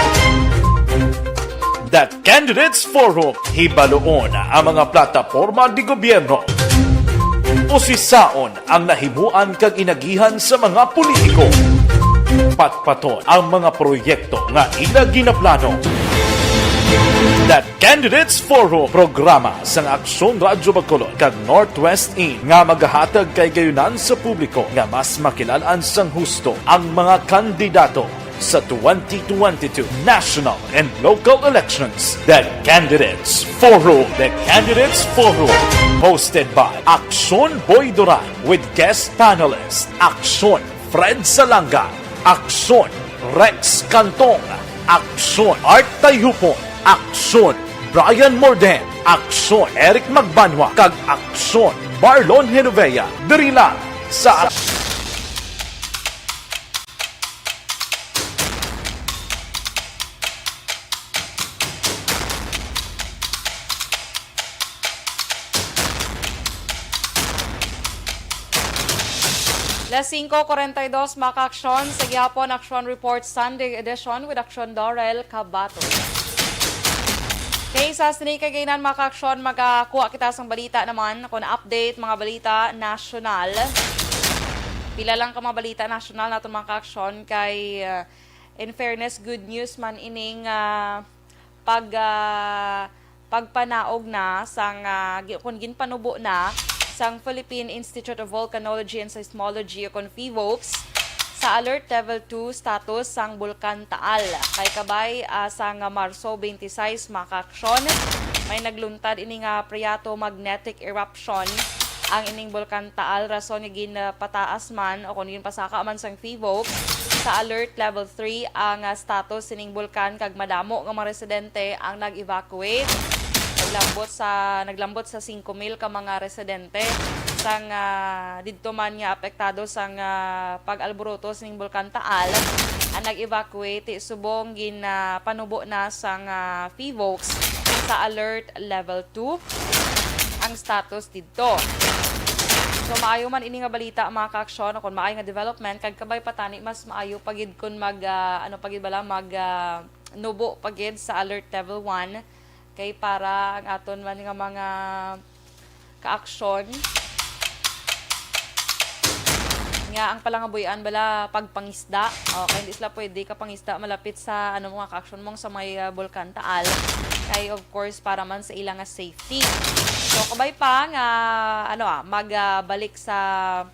The Candidates Forum. Hibaluon ang mga plataporma di gobyerno. Usisaon ang nahimuan kag inagihan sa mga politiko. Patpaton ang mga proyekto nga ila ginaplano. The Candidates Forum, programa sang Aksyon Radyo Bacolod kag Northwest In nga magahatag kay gayunan sa publiko nga mas makilalan sang husto ang mga kandidato sa twenty twenty-two national and local elections. The Candidates Forum. The Candidates Forum, hosted by Aksyon Boy Duran with guest panelist Aksyon Fred Salanga, Aksyon Rex Cantong, Aksyon Art Tayhupon, Aksyon Brian Morden, Aksyon Eric Magbanwa, kag Aksyon Marlon Genovea. Diri lang sa Las singko kuwarenta y dos, mga ka-aksyon. Sa gihapon, Aksyon Report Sunday Edition with Aksyon Dorel Cabato. Okay, sa sini kaganan, mga ka-aksyon, magakuha kita sang balita naman, kung update, mga balita nasyonal. Pila lang ka mga balita nasyonal naton, mga ka-aksyon, kay, uh, in fairness, good news man ining, uh, pag, ah, pagpanaog na sang, ah, gi-, kun ginpanubo na sang Philippine Institute of Volcanology and Seismology o kon PHIVOLCS sa Alert Level two status sang Bulkan Taal. Kay kabay, ah, sang Marso twenty-six, mga ka-aksyon, may nagluntad ini nga phreatomagnetic eruption ang ining Bulkan Taal, rason nga ginpataas man o kon ginpasaka man sang PHIVOLCS sa Alert Level three ang, ah, status sining bulkan, kag madamo nga mga residente ang nag-evacuate. Naglambot sa, naglambot sa singko mil ka mga residente sang, ah, didto man nga apektado sang, ah, pag-alboroto sining Bulkan Taal ang nag-evacuate, subong gin, ah, panubo na sang, ah, PHIVOLCS sa Alert Level two ang status didto. So, maayo man ini nga balita, mga ka-aksyon, o kon maayo nga development, kag kabay pa tani, mas maayo pa gid kun mag, ah, ano pa gid bala, mag, ah, nubo pa gid sa Alert Level one, kay para ang aton man nga mga ka-aksyon nga ang palangabuy-an bala pagpangisda. Okay, hindi sila pwede kapangisda malapit sa, ano, mga ka-aksyon mong sa may, ah, Bulkan Taal. Kay, of course, para man sa ila nga safety. So, kabay pa nga, ano, ah, mag, ah, balik sa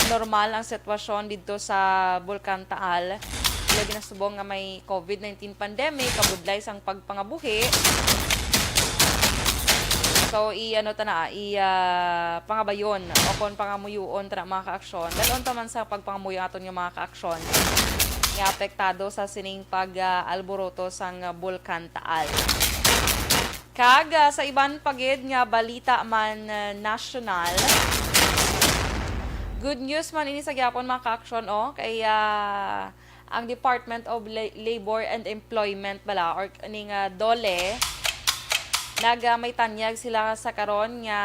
normal ang sitwasyon didto sa Bulkan Taal. Labi na subong nga may COVID nineteen pandemic, kabudlay sang pagpangabuhi. So, i-, ano ta na, i-, ah, pangabayon o kon pangamuyoon ta na, mga kaaksyon. Dalon ta man sa pagpangamuyo aton nga mga kaaksyon nga apektado sa sining pag, ah, alboroto sang, ah, Bulkan Taal. Kag, ah, sa iban pa gid nga balita man, ah, nasyonal, good news man ini sa gyapon, mga kaaksyon, oh, kay, ah, ang Department of La-, Labor and Employment bala, or ning, ah, DOLE, nag, ah, may tanyag sila sa karon nga,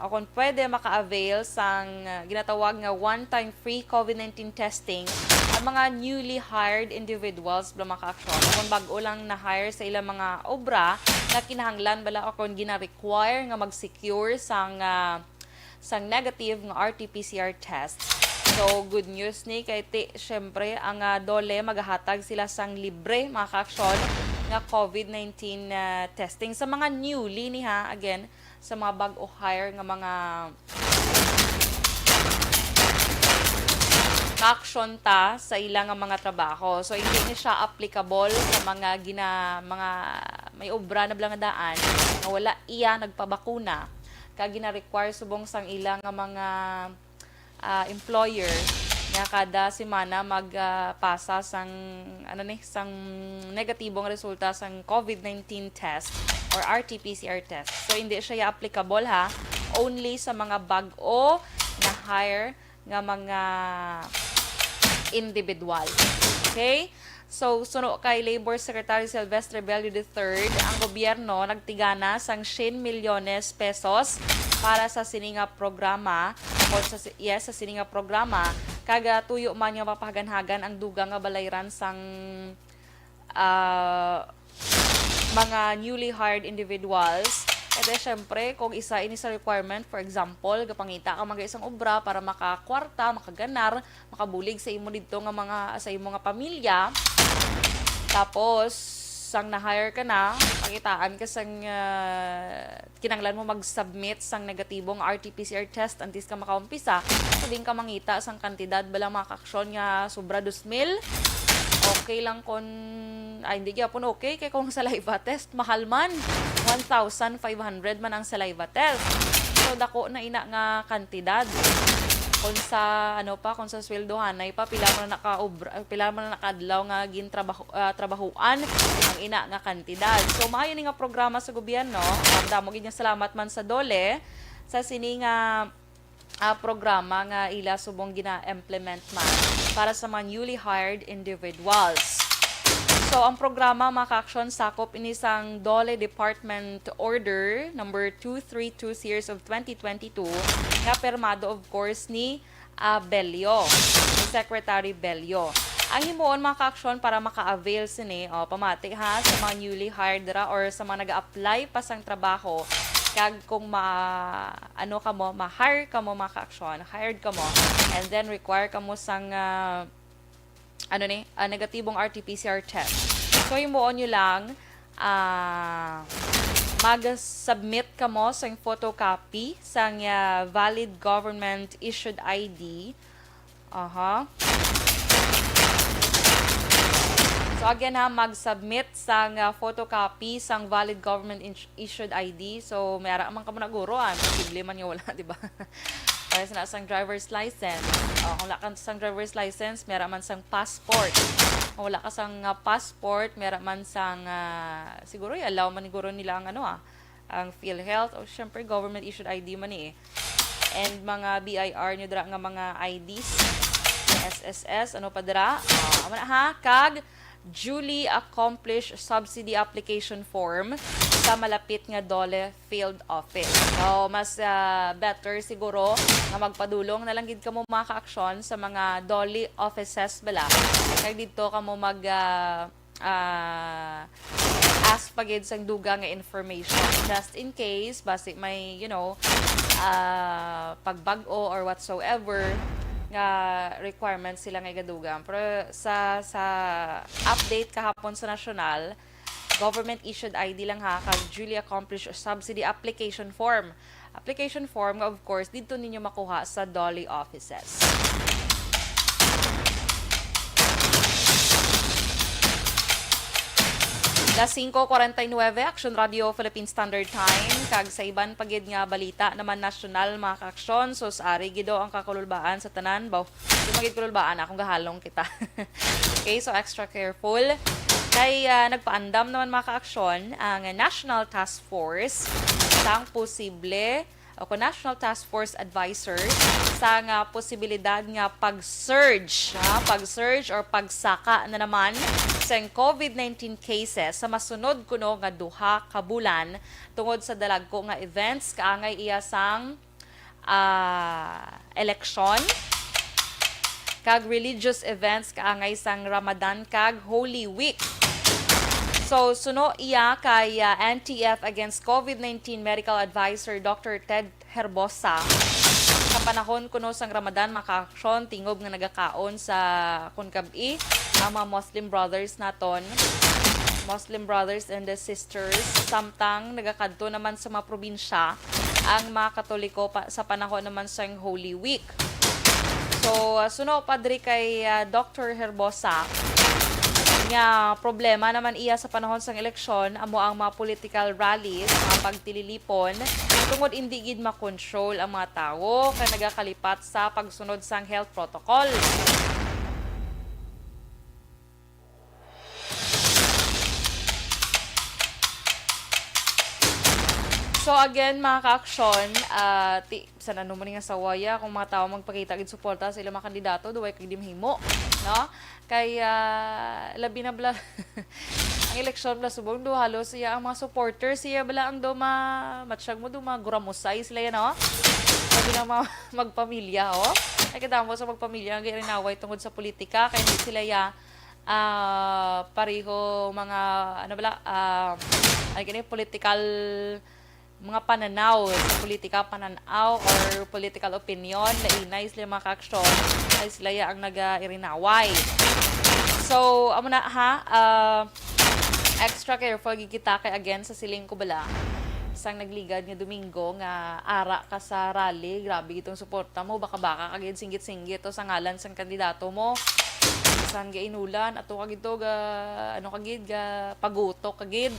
o kung pwede, maka-avail sang, ah, ginatawag nga one-time free COVID nineteen testing ang mga newly hired individuals bala, mga kaaksyon, o kung bag-o lang na-hire sa ilang mga obra nga kinahanglan bala o kung gina-require nga mag-secure sang, ah, sang negative nga R T P C R test. So, good news ni kay ti, syempre, ang, ah, DOLE magahatag sila sang libre, mga kaaksyon, nga COVID nineteen, ah, testing sa mga newly ni, ha, again, sa mga bag-o hire nga mga kaaksyon ta sa ila nga mga trabaho. So, hindi ni siya applicable sa mga gina-, mga may obra na bala nga daan nga wala iya nagpabakuna, kag gina-require subong sang ila nga mga, ah, employer nga kada semana mag, ah, pasa sang, ano ni, sang negatibong resulta sang COVID nineteen test or R T P C R test. So, hindi siya applicable, ha, only sa mga bag-o na-hire nga mga individual. Okay? So, suno kay Labor Secretary Silvestre Bello the third, ang gobyerno nagtigana sang syen milyones pesos para sa sini nga programa, o sa si-, yes, sa sini nga programa, kag, ah, tuyo man nga mapahaganhagan ang dugang nga balayran sang, ah, mga newly hired individuals. Kaya syempre, kung isa ini sa requirement, for example, gapangita ka man sa isang obra para makakwarta, makaganar, makabulig sa imo didto nga mga, sa imo nga pamilya. Tapos, sang na-hire ka na, pakitaan ka sang, ah, kinahanglan mo mag-submit sang negatibong R T P C R test antes ka makaumpisa. So, din ka mangita sang kantidad bala, mga kaaksyon, nga sobra dos mil. Okay lang kon, ay, hindi gyapon okay, kay kung saliva test, mahal man. One thousand five hundred man ang saliva test. So, dako na ina nga kantidad. Kung sa, ano pa, kung sa sweldohanay pa, pila man na ka obra, pila man na ka adlaw nga gintrabaho-, ah, trabahuan ang ina nga kantidad. So, maayo ni nga programa sa gobyerno. Ang damo gid nga salamat man sa DOLE sa sini nga, ah, programa nga ila subong gina-implement man para sa mga newly hired individuals. So, ang programa, mga kaaksyon, sakop ini sang DOLE Department Order number two three two series of twenty twenty-two, nga pirmado, of course, ni, ah, Bello, ni Secretary Bello. Ang himuon, mga kaaksyon, para maka-avail sini, o, pamati, ha, sa mga newly hired dira or sa mga nag-a-apply pa sang trabaho, kag kung ma-, ano ka mo, ma-hire ka mo, mga kaaksyon, hired ka mo, and then require ka mo sang, ah, ano ni, ah, negatibong R T P C R test. So, himuon nyo lang, ah, mag-submit ka mo sang photocopy sang, ah, valid government issued I D. Aha. So, again, ha, mag-submit sang, ah, photocopy sang valid government ins-, issued I D. So, may ara man ka mo na guro, ah. Posible man nga wala, di ba? Pares na sang driver's license. O, kung wala ka sang driver's license, may ara man sang passport. Kung wala ka sang, ah, passport, may ara man sang, ah, siguro, i-allow man siguro nila ang, ano, ah, ang PhilHealth. O, syempre, government issued I D man ni, eh. And mga B I R nyo dira nga mga I Ds. S S S, ano pa dira? Ah, amo na, ha? Kag duly accomplished subsidy application form sa malapit nga DOLE field office. So, mas, ah, better siguro nga magpadulong na lang gid kamo, mga kaaksyon, sa mga DOLE offices bala. Kag didto kamo mag, ah, ah, ask pa gid sang dugang nga information. Just in case, basi may, you know, ah, pagbag-o or whatsoever nga requirements sila nga igadugang. Pero sa, sa update kahapon sa nasyonal, government issued I D lang ha, kag duly accomplished subsidy application form. Application form nga, of course, didto ninyo makuha sa DOLE offices. Las singko cuarenta y nueve, Action Radio Philippine Standard Time. Kag sa iban pa gid nga balita naman nasyonal, mga kaaksyon, sus, ari gid daw ang kakululbaan sa tanan. Baw, di man gid kululbaan, akong gahalong kita. Okay, so extra careful. Kay, ah, nagpaandam naman, mga kaaksyon, ang National Task Force sang posible o kon National Task Force Advisor sa nga posibilidad nga pag-surge, ha, pag-surge or pagsaka na naman sa COVID nineteen cases sa masunod kuno nga duha ka bulan tungod sa dalagko nga events kaangay iya sang, ah, eleksyon kag religious events kaangay sang Ramadan kag Holy Week. So, suno iya kay, ah, N T F Against COVID nineteen Medical Advisor Doctor Ted Herbosa, sa panahon kuno sang Ramadan, mga kaaksyon, tingob nga nagakaon sa kon gab-i ang mga Muslim brothers naton, Muslim brothers and the sisters, samtang nagakadto naman sa mga probinsya ang mga Katoliko pa, sa panahon naman sang Holy Week. So, ah, suno pa diri kay, ah, Doctor Herbosa, nga problema naman iya sa panahon sang eleksyon amo ang mga political rallies, ang pagtililipon, tungod indi gid makontrol ang mga tawo kay nagakalipat sa pagsunod sang health protocol. So again, mga kaaksyon, ah, ti-, bisan ano man nga sawaya, kung mga tawo magpakita gid suporta sa ilang mga kandidato, duway kag di mahimo, no? Kay, ah, labi na bala, ang eleksyon bala subong do, halos iya ang mga supporters, iya bala ang do ma-, matsyag mo do, maguramusay sila ya, no? Labi na mga magpamilya, oh. Ay, kadamo sa magpamilya ang girinaway tungod sa politika, kay hindi sila ya, ah, pareho mga, ano bala, ah, ano kini, political, mga pananaw sa politika, pananaw or political opinion, lainay sila, mga kaaksyon, ay sila ya ang nagairinaway. So, amo na ha, ah, extra careful gid kita kay again sa siling ko bala sang nagligad nga Domingo nga ara ka sa rally, grabe gid tong suporta mo, baka-baka ka gid, singgit-singgit to sa ngalan sang kandidato mo. Sang gainulan, ato ka gid to, ga, ano ka gid, ga pagutok ka gid.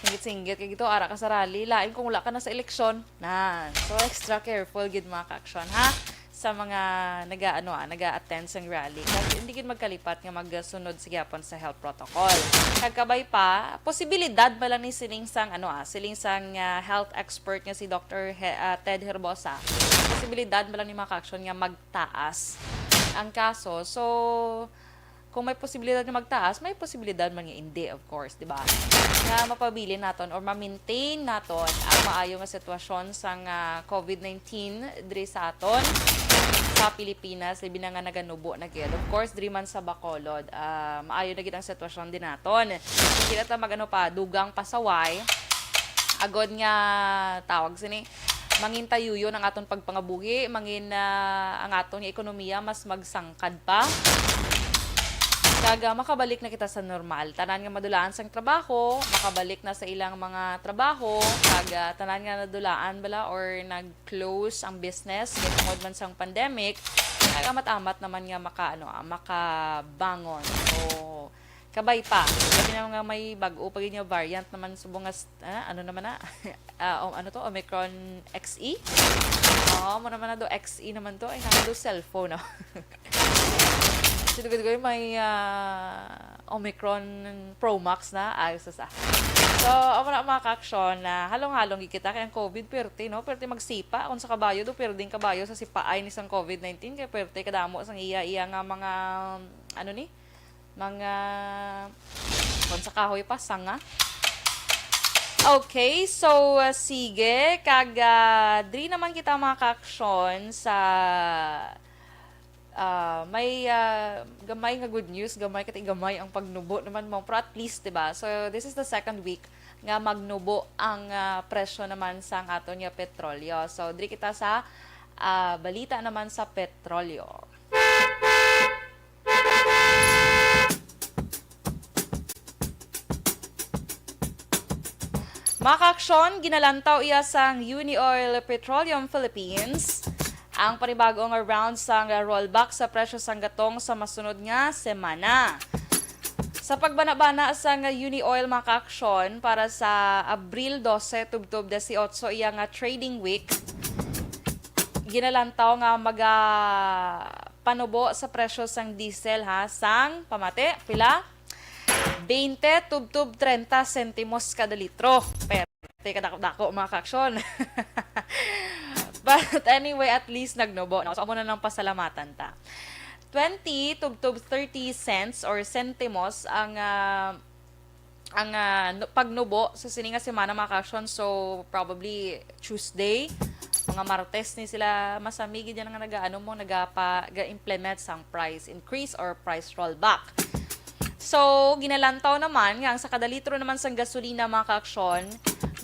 Singgit-singgit ka gid to, ara ka sa rally. Lain kung wala ka na sa eleksyon. Na. So, extra careful gid, mga kaaksyon, ha? Sa mga naga, ano, ah, naga-attend sang rally. Kasi hindi gid magkalipat nga magsunod sa gyapon sa health protocol. Kag kabay pa, posibilidad ba lang ni siling sang, ano, ah, siling sang, ah, health expert nga si Doctor He-, ah, Ted Herbosa. Posibilidad ba lang ni, mga kaaksyon, nga magtaas ang kaso. So, kung may posibilidad nga magtaas, may posibilidad man nga hindi, of course, di ba? Nga mapabilin naton or ma-maintain naton ang maayo nga sitwasyon sang, ah, COVID nineteen diri sa aton, sa Pilipinas, labi na nga naganubo na gid. Of course, diri man sa Bacolod, ah, maayo na gid ang sitwasyon din naton. Hindi na ta mag-ano pa, dugang pasaway. Agod nga tawag sini, mangin tayuyon ang aton pagpangabuhi, mangin, ah, ang aton nga ekonomiya mas magsangkad pa. Kag, ah, makabalik na kita sa normal. Tanan nga madulaan sang trabaho, makabalik na sa ilang mga trabaho. Kag, ah, tanan nga nadulaan bala or nag-close ang business kay tungod man sang pandemic, nag-amat-amat naman nga maka, ano, ah, makabangon. So, kabay pa. Labi na nga may bag-o pa gid nga variant naman subong nga s-, ah, ano naman na? Ah, o-, ano to? Omicron X E? Oo, mo naman na do X E naman to. Ay, naman do cellphone, no? Sino gid ko yung may, ah, Omicron Pro Max na? Ay, sus, ah. So, amo na, mga kaaksyon, na halong-halong gid kita kay ang COVID, perte, no? Perte magsipa. Kung sa kabayo, do, perdeng kabayo sa sipaay ni sang COVID nineteen, kay perte kadamo sang iya, iya nga mga, ano ni? Mga, kung sa kahoy pa, sanga. Okay, so, uh, sige, kag, uh, diri naman kita, mga kaaksyon, sa, uh, may, uh, gamay nga good news, gamay kati gamay ang pagnubo naman mo, pero at least, di ba? So, this is the second week nga magnubo ang, uh, presyo naman sang aton nga petrolyo. So, diri kita sa, uh, balita naman sa petrolyo. Mga kaaksyon, ginalantaw iya sang Unioil Petroleum Philippines ang panibag-o nga round sang rollback sa presyo sang gatong sa masunod nga semana. Sa pagbanabana sang Unioil, mga kaaksyon, para sa Abril dose tubtob disiotso, iya nga trading week, ginalantaw nga magapanubo sa presyo sang diesel, ha, sang pamati, pila? Twenty tubtob treinta sentimos kada litro. Perte kadako-dako, mga kaaksyon. But anyway, at least nagnubo, no? So, amo na lang pasalamatan ta. Twenty tubtob thirty cents or sentimos ang, ah, ang, ah, nu-, pagnubo sa sini nga semana, mga kaaksyon. So, probably Tuesday, mga Martes ni sila masami gid yan nga nagaano mo, nagapa-, ga-implement sang price increase or price rollback. So, ginalantaw naman nga ang sa kada litro naman sang gasolina, mga kaaksyon,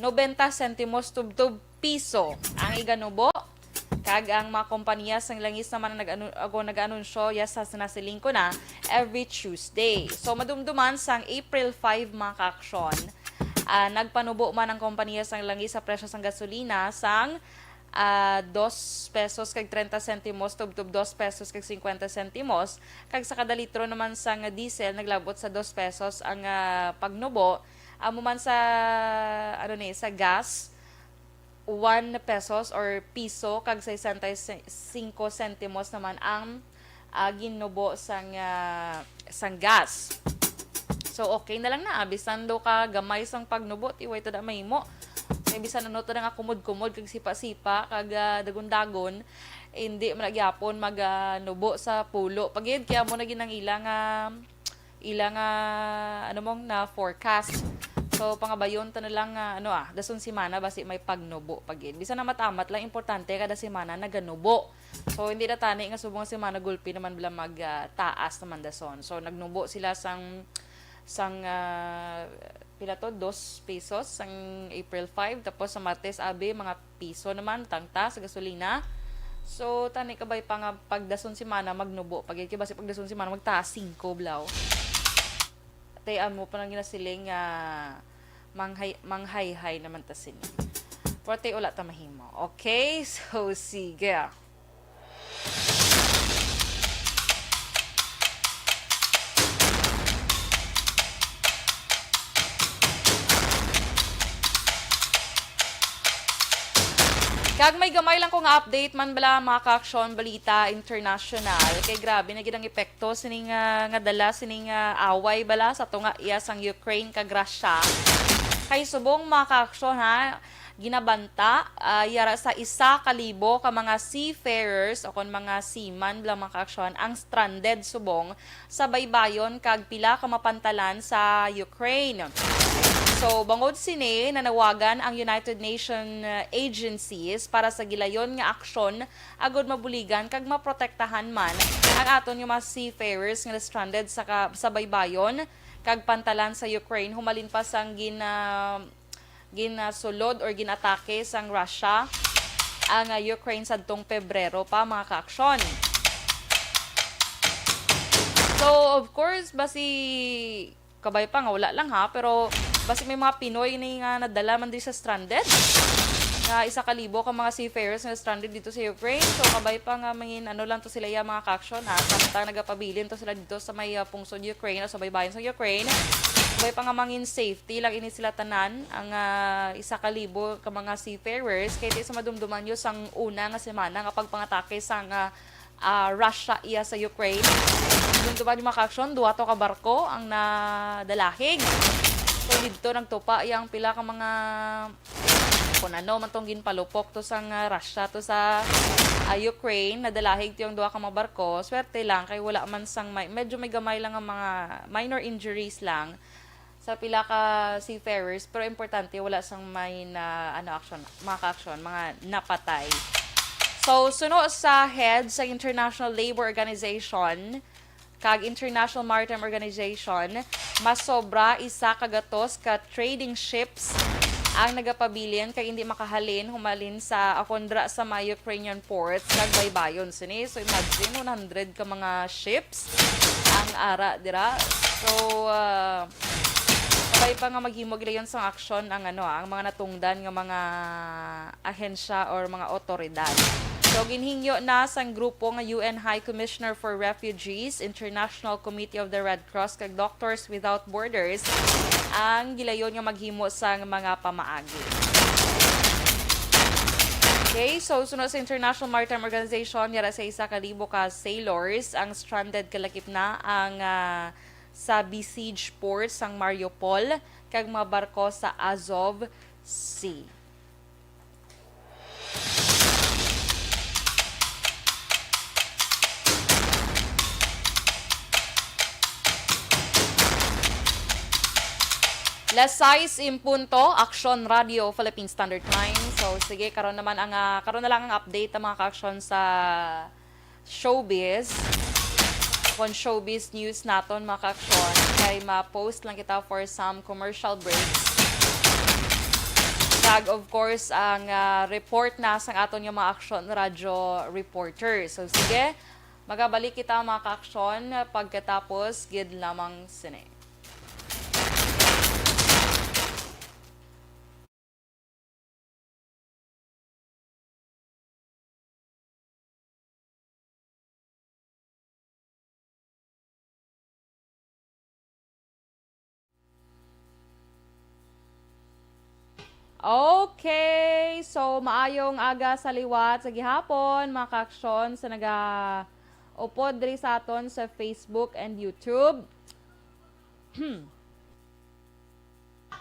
nobenta sentimos tubtob piso ang iganubo, kag ang mga kompanya sang langis naman ang nag-anu-, ago nag-anunsyo, yes, sa nasiling ko na, every Tuesday. So, madumduman sang April five, mga kaaksyon, ah, nagpanubo man ang kompanya sang langis sa presyo sang gasolina sang, ah, dos pesos kag treinta sentimos tubtob dos pesos kag cincuenta sentimos, kag sa kada litro naman sang diesel naglabot sa dos pesos ang, ah, pagnubo. Amo man sa, ano ni, sa gas, one pesos or piso kag sesenta y cinco sentimos naman ang, ah, ginubo sang, ah, sang gas. So, okay na lang na, ah, bisan daw ka gamay sang pagnubo, ti way to da mahimo. Kay bisan ano to na nga kumod-kumod kag sipa-sipa kag, ah, dagon-dagon, hindi man na gyapon mag, ah, nubo sa pulo pa gid. Kaya mo na ginang ila nga ila nga, ano mong na forecast. So, pangabayon ta na lang nga, ano, ah, dason semana basi may pagnubo pa gid. Bisan amat-amat lang, importante kada semana naganubo. So, hindi na tani nga subong nga semana gulpi naman bala mag, ah, taas naman dason. So, nagnubo sila sang, sang, ah, pila to, dos pesos sang April five. Tapos sa Martes, abi, mga piso naman tangta sa gasolina. So, tani kabay pa nga pagdason semana magnubo pa gid, kay basi pagdason semana magtaas singko blaw. Tay amo pa nang ginasiling nga manghay-, manghayhay naman ta sini. Pero tay wala ta mahimo. Okay? So, sige. Kag may gamay lang ko nga update man bala, mga kaaksyon, balita international. Kay grabe na gid ang epekto sining, ah, nga dala sining, ah, away bala sa tunga iya sang Ukraine kag Russia. Kay subong, mga kaaksyon, ha, ginabanta, ah, yara sa isa ka libo ka mga seafarers o kon mga seaman bala, mga kaaksyon, ang stranded subong sa baybayon kag pila ka mapantalan sa Ukraine. So, bangod sini, nanawagan ang United Nations, uh, agencies para sa gilayon nga aksyon agud mabuligan kag maprotektahan man ang aton nga mga seafarers nga na-stranded sa ka-, sa baybayon kag pantalan sa Ukraine, humalin pa sang gin-, ah, ginasulod or ginatake sang Russia ang, ah, Ukraine sadtong Pebrero pa, mga kaaksyon. So, of course, basi kabay pa nga wala lang, ha, pero basi may mga Pinoy ni nga nadala man di sa stranded. Nga isa ka libo ka mga seafarers nga stranded dito sa Ukraine. So, kabay pa nga mangin ano lang to sila ya, mga kaaksyon, ha. Samtang nagapabilin to sila dito sa may, ah, pungsod Ukraine o sa baybayon sa Ukraine. Kabay pa nga mangin safe ti lang ini sila tanan, ang, ah, isa ka libo ka mga seafarers, kay ti sa madumduman nyo sang una nga semana nga pagpangatake sang, ah, ah, Russia iya sa Ukraine. Madumduman nyo, mga kaaksyon, duha to ka barko ang nadalahig. So, didto nagtupa iya ang pila ka mga, kung ano man tong ginpalupok to sang, ah, Russia to sa, ah, Ukraine, nadalahig to yung duha ka mga barko. Swerte lang kay wala man sang may, medyo may gamay lang ang mga minor injuries lang sa pila ka seafarers, pero importante wala sang may na, ano, action, mga ka-action, mga napatay. So, suno sa head sa International Labor Organization kag International Maritime Organization, mas sobra isa ka gatos ka trading ships ang nagapabilin kag hindi makahalin humalin sa akondra sa mga Ukrainian ports kag baybayon sini. So, imagine, one hundred ka mga ships ang ara dira. So, ah, Sabay pa nga maghimo gilayon sang aksyon ang, ano, ah, ang mga natungdan nga mga ahensya or mga awtoridad. So, ginhingyo na sang grupo nga U N High Commissioner for Refugees, International Committee of the Red Cross, kag Doctors Without Borders ang gilayon nga maghimo sang mga pamaagi. Okay, so sunod sa International Maritime Organization, yara sa isa ka libo ka sailors ang stranded kalakip na ang, ah, sa besieged port sang Mariupol kag mga barko sa Azov Sea. Las sais en punto, Aksyon Radio, Philippine Standard Time. So, sige, karon naman ang, ah, karon na lang ang update ang mga ka-aksyon sa showbiz. Kon showbiz news naton, mga ka-aksyon, kay ma-post lang kita for some commercial breaks. Kag, of course, ang, ah, report na sang aton nga mga aksyon radyo reporter. So, sige, magabalik kita, mga ka-aksyon, pagkatapos gid lamang sini. Okay, so maayong aga sa liwat sa gihapon, mga ka-aksyon sa naga-upod diri sa aton sa Facebook and YouTube.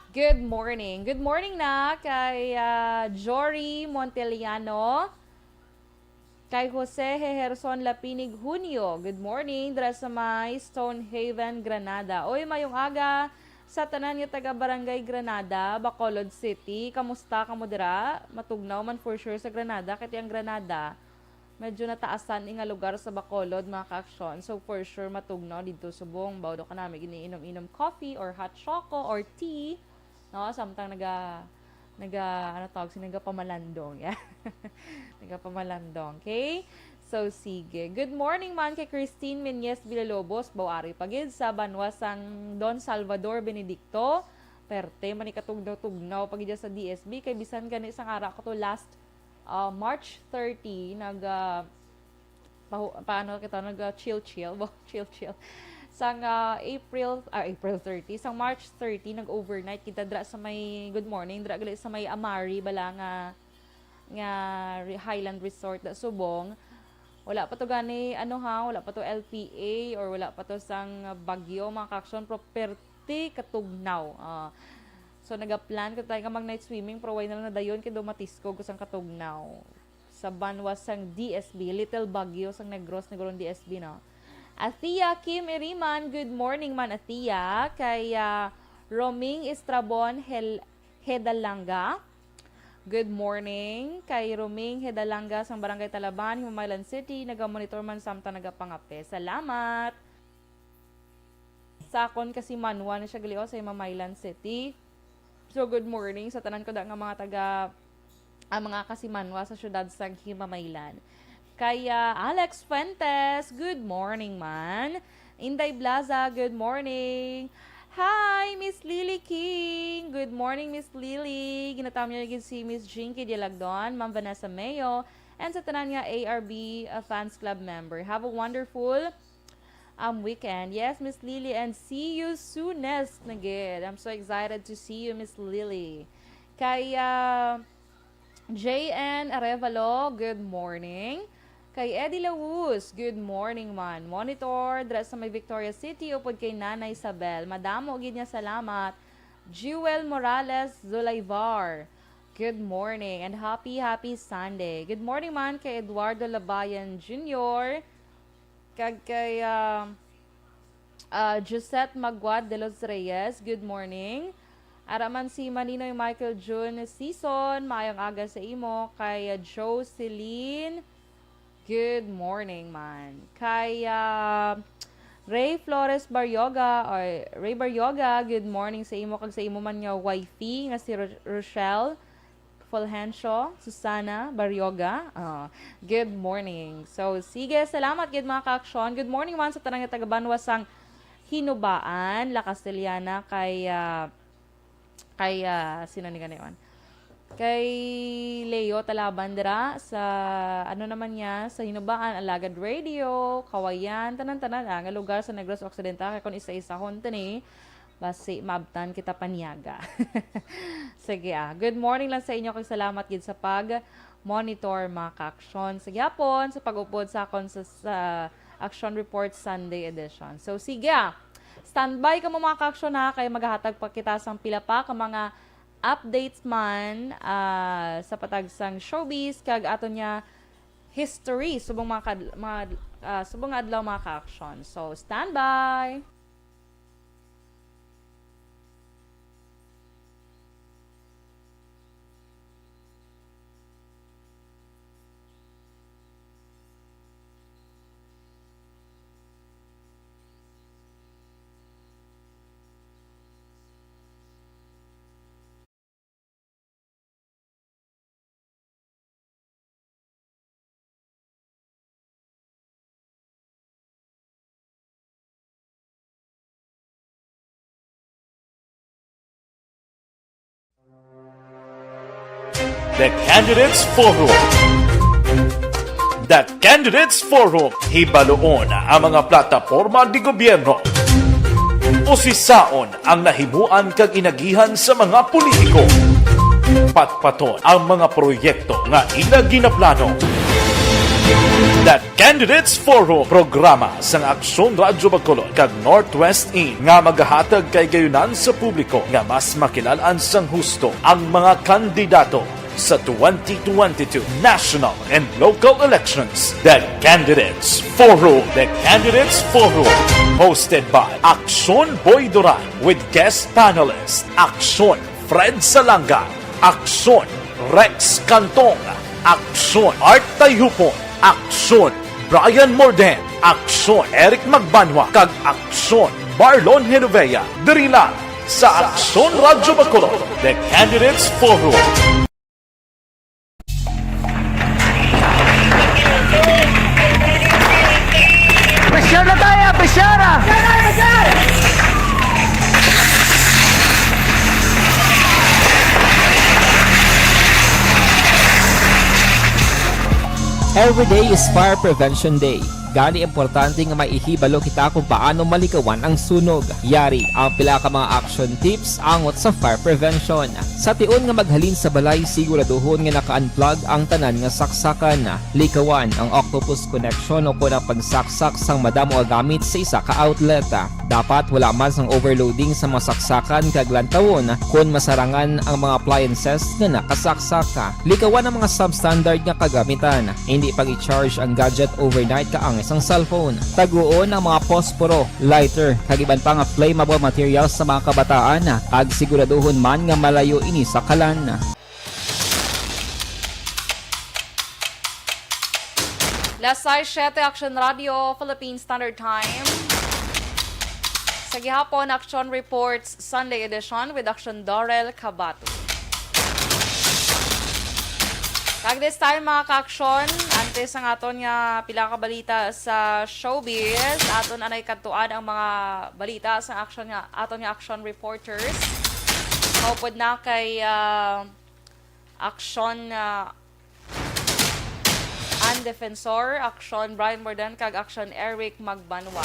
Good morning. Good morning na kay, ah, Jory Monteliano, kay Jose Heherson Lapinig Junio. Good morning, dira sa may Stonehaven, Granada. Oy, mayong aga sa tanan nga taga Barangay Granada, Bacolod City. Kamusta kamo dira? Matugnaw man for sure sa Granada, kay ang Granada medyo nataasan ni nga lugar sa Bacolod, mga ka-aksyon. So, for sure, matugnaw didto subong. Baw daw kanami giniinom-inom coffee or hot choco or tea. No, samtang naga, naga, ano tawag, si nagapamalandong. Yeah. Nagapamalandong, okay? So, sige. Good morning man kay Christine Menyes Villalobos. Baw ari pa gid sa banwa sang Don Salvador Benedicto. Perte man ni katugnaw-tugnaw pa gid sa D S B. Kay bisan gani sang ara ko to last, ah, March thirty, nag, ah, pahu-, paano kita, nag, ah, chill-chill, bo, chill-chill. Sang, ah, April, ah, April thirty, sang March thirty, nag-overnight kita dra sa may, good morning, dra gali sa may Amari, bala nga, nga re-, Highland Resort, da Subong. Wala pa to gani, ano ha, wala pa to L P A or wala pa to sang bagyo, mga ka-aksyon, pero perte katugnaw. Ah, so, nagaplan ko tayo nga mag-night swimming, pero wala na lang nadayon, kay daw matiskog ko sang katugnaw. Sa banwa sang D S B, Little Bagyo sang Negros, Negros D S B, no? Athea Kim Iriman, good morning man, Athea. Kay, ah, Roming Estrabon Hel-, Hedalanga. Good morning. Kay Roming Hedalanga sang Barangay Talaban, Himamaylan City, nagamonitor man samtang nagapangape. Salamat. Sa akon kasimanwa na siya gali, oh, sa Himamaylan City. So, good morning sa tanan ko da nga mga taga, ah, mga kasimanwa sa siyudad sang Himamaylan. Kay, ah, Alex Fuentes, good morning man. Inday Blaza, good morning. Hi, Miss Lily King. Good morning, Miss Lily. Ginatamyo na gid si Miss Jinky Dialagdon, Ma'am Vanessa Mayo, and sa tanan nga A R B, uh, Fans Club member. Have a wonderful, um, weekend. Yes, Miss Lily, and see you soonest na gid. I'm so excited to see you, Miss Lily. Kay, uh, J N Arevalo, good morning. Kay Eddie Lawus, good morning man. Monitor, dra sa may Victoria City, upod kay Nanay Isabel. Madamo gid nga salamat. Jewel Morales Zulaivar, good morning and happy, happy Sunday. Good morning man kay Eduardo Labayan Junior. Kag kay, ah, ah, Josette Maguad de los Reyes, good morning. Ara man si Maninoy Michael Jun Season, maayong aga sa imo. Kay, ah, Jocelyn, good morning man. Kay, ah, Ray Flores Barrioga, or Ray Barrioga, good morning sa imo kag sa imo man nga wifey nga si Ro-, Rochelle Fulgencio, Susana Barrioga. Ah, good morning. So, sige, salamat gid, mga ka-aksyon. Good morning man sa tanan nga taga-banwa sang Hinubaan, La Castellana, kay, ah, kay, ah, sino ni ganiwan? Kay Leo Talaban dira sa, ano naman niya, sa Hinubaan, Alagad Radio, Kawayan, tanan-tanan, ah, nga lugar sa Negros Occidental, kay kung isa-isahon tani, basi maabtan kita paniaga. Sige, ah. Good morning lang sa inyo, kag salamat gid sa pag-monitor, mga ka-aksyon. Sige, hapon, sa pag-upod sa akon sa, sa Action Report Sunday edition. So, sige, ah. Standby kamo, mga ka-aksyon, ha, kay magahatag pa kita sang pila pa ka mga updates man, ah, sa patag sang showbiz kag aton nga history subong mga kad-, mga, ah, subong nga adlaw, mga ka-aksyon. So, standby! The Candidates Forum. The Candidates Forum. Hibaluon ang mga plataporma de gobierno. Usisaon ang nahimuan kag inagihan sa mga politiko. Patpaton ang mga proyekto nga ila ginaplano. The Candidates Forum, programa sang Aksyon Radyo Bacolod kag Northwest In nga magahatag kay gayunan sa publiko nga mas makilalan sang husto ang mga kandidato sa twenty twenty-two national and local elections. The Candidates Forum. The Candidates Forum, hosted by Aksyon Boy Duran with guest panelist Aksyon Fred Salanga, Aksyon Rex Cantong, Aksyon Art Tayhupon, Aksyon Brian Morden, Aksyon Eric Magbanwa, kag Aksyon Marlon Genovea, diri lang sa Aksyon Radyo Bacolod, The Candidates Forum. Pressure na tayo, pressure! Every day is Fire Prevention Day. Gani, importante nga maihibalo kita kung paano malikawan ang sunog. Yari ang pila ka mga action tips angot sa fire prevention. Sa tion nga maghalin sa balay, siguraduhon nga naka-unplug ang tanan nga saksakan. Likawan ang octopus connection o kon ang pagsaksak sang madamo nga gamit sa isa ka outlet. Dapat wala man sang overloading sa mga saksakan kag lantawon kon masarangan ang mga appliances nga nakasaksak. Likawan ang mga substandard nga kagamitan. Hindi pag-i-charge ang gadget overnight kaangay sang cellphone. Taguon ang mga posporo, lighter, kag iban pa nga flammable materials sa mga kabataan, kag siguraduhon man nga malayo ini sa kalan. Las sais siete, Action Radio, Philippine Standard Time. Sa gihapon, Action Reports Sunday Edition with Action Dorel Cabato. Kag this time, mga ka-aksyon, antes ang aton nga pila ka balita sa showbiz, aton anay kadtuan ang mga balita sa action nga, aton nga action reporters. Maupod na kay, ah, Action, ah, Ann Defensor, Action Brian Morden, kag Action Eric Magbanwa.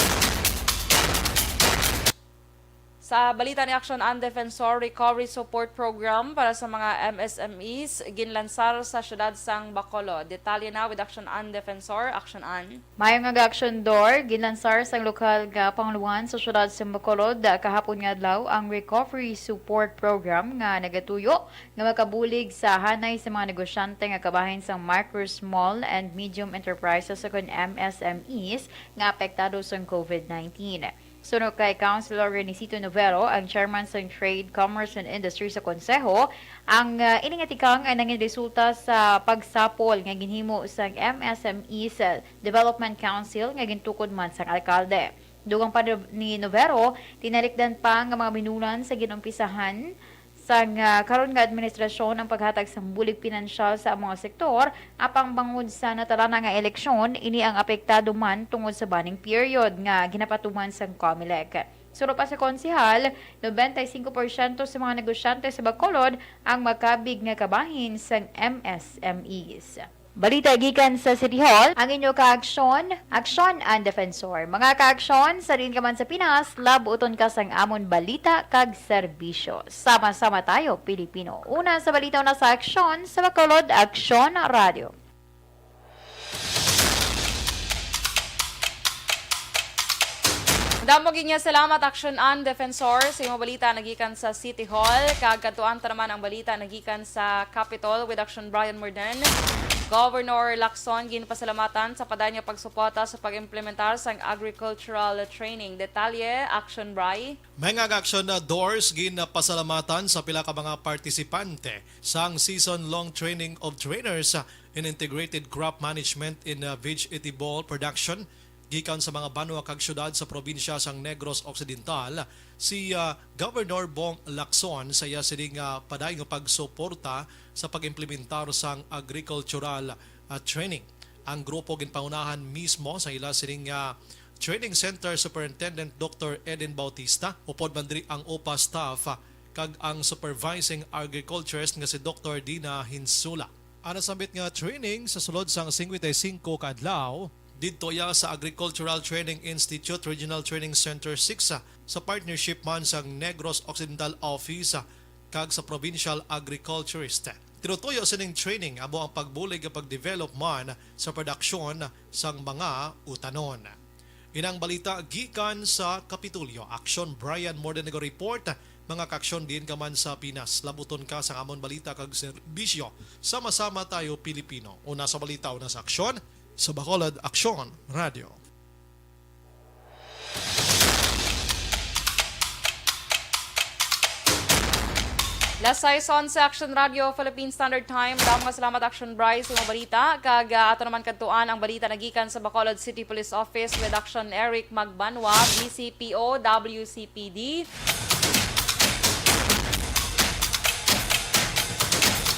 Sa balita ni Action Ann Defensor, Recovery Support Program para sa mga M S M Es ginlansar sa siyudad sang Bacolod. Detalye na with Action Ann Defensor. Action Ann. Mayo nga ga-action, Dor, ginlansar sang lokal nga panguluhan sa siyudad sang Bacolod kahapon nga adlaw ang Recovery Support Program nga nagatuyo nga makabulig sa hanay sa mga negosyante nga kabahin sang micro, small, and medium enterprises ukon M S M Es nga apektado sang COVID nineteen. Suno kay Councilor Renisito Novero, ang chairman sang Trade, Commerce, and Industry sa Konseho, ang, ah, ini nga tikang ay nangin resulta sa pagsapol nga ginhimo sang M S M Es Development Council nga gintukod man sang alkalde. Dugang pa ni Novero, tinalikdan pa nga mga binulan sa ginumpisahan sang, ah, karon nga administrasyon ang paghatag sang bulig pinansyal sa amo nga sektor, apang bangod sa natalana nga eleksyon, ini ang apektado man tungod sa banning period nga ginapatuman sang Comelec. Suno pa sa konsehal, nobenta y singko porsyento sa mga negosyante sa Bacolod ang makabig nga kabahin sang M S M Es. Balita gikan sa City Hall, ang inyo kaaksyon, aksyon ang Defensor. Mga kaaksyon, sa diin ka man sa Pinas, labuton ka sang amon balita kag serbisyo. Sama-sama tayo, Pilipino. Una sa balita, una sa aksyon, sa Bacolod Aksyon Radio. Damo gid nga salamat, Action and Defensor, sa imong balita nagikan sa City Hall. Kag kadtuan ta naman ang balita nagikan sa Capitol with Action Brian Morden. Governor Lacson ginpasalamatan sa padayon nga pagsuporta sa pag-implementar sang agricultural training. Detalye, Action Bri. May nga action na Doors ginpasalamatan sa pila ka mga partisipante sang season-long training of trainers in integrated crop management in, uh, vegetable production gikan sa mga banwa kag syudad sa probinsya sang Negros Occidental, si, uh, Governor Bong Lacson sa iya sining, uh, padayon nga pagsuporta sa pag-implementar sang agricultural, uh, training. Ang grupo ginpangunahan mismo sa ila sining, uh, Training Center Superintendent Doctor Eden Bautista, upod man diri ang upa staff, uh, kag ang supervising agriculturist nga si Doctor Dina Hinsula. Ang nasambit nga training sa sulod sang singkwenta y singko ka adlaw, didto iya sa Agricultural Training Institute Regional Training Center six, sa partnership man sang Negros Occidental Office kag sa Provincial Agriculturist. Tinutoyo sining training amo ang pagbulig nga pag-develop man sa produksyon sang mga utanon. Inang balita gikan sa Kapitolyo. Action, Brian Morden nag-report. Mga kaaksyon, diin ka man sa Pinas, labuton ka sa amon balita kag serbisyo. Sama-sama tayo, Pilipino. Una sa balita, una sa aksyon, sa Bacolod Aksyon Radio. Las sais onse, Action Radio, Philippine Standard Time. Damo nga salamat, Action Bri, sa imong balita. Kag, ah, ato naman kadtuan ang balita nagikan sa Bacolod City Police Office with Action Eric Magbanwa, B C P O W C P D.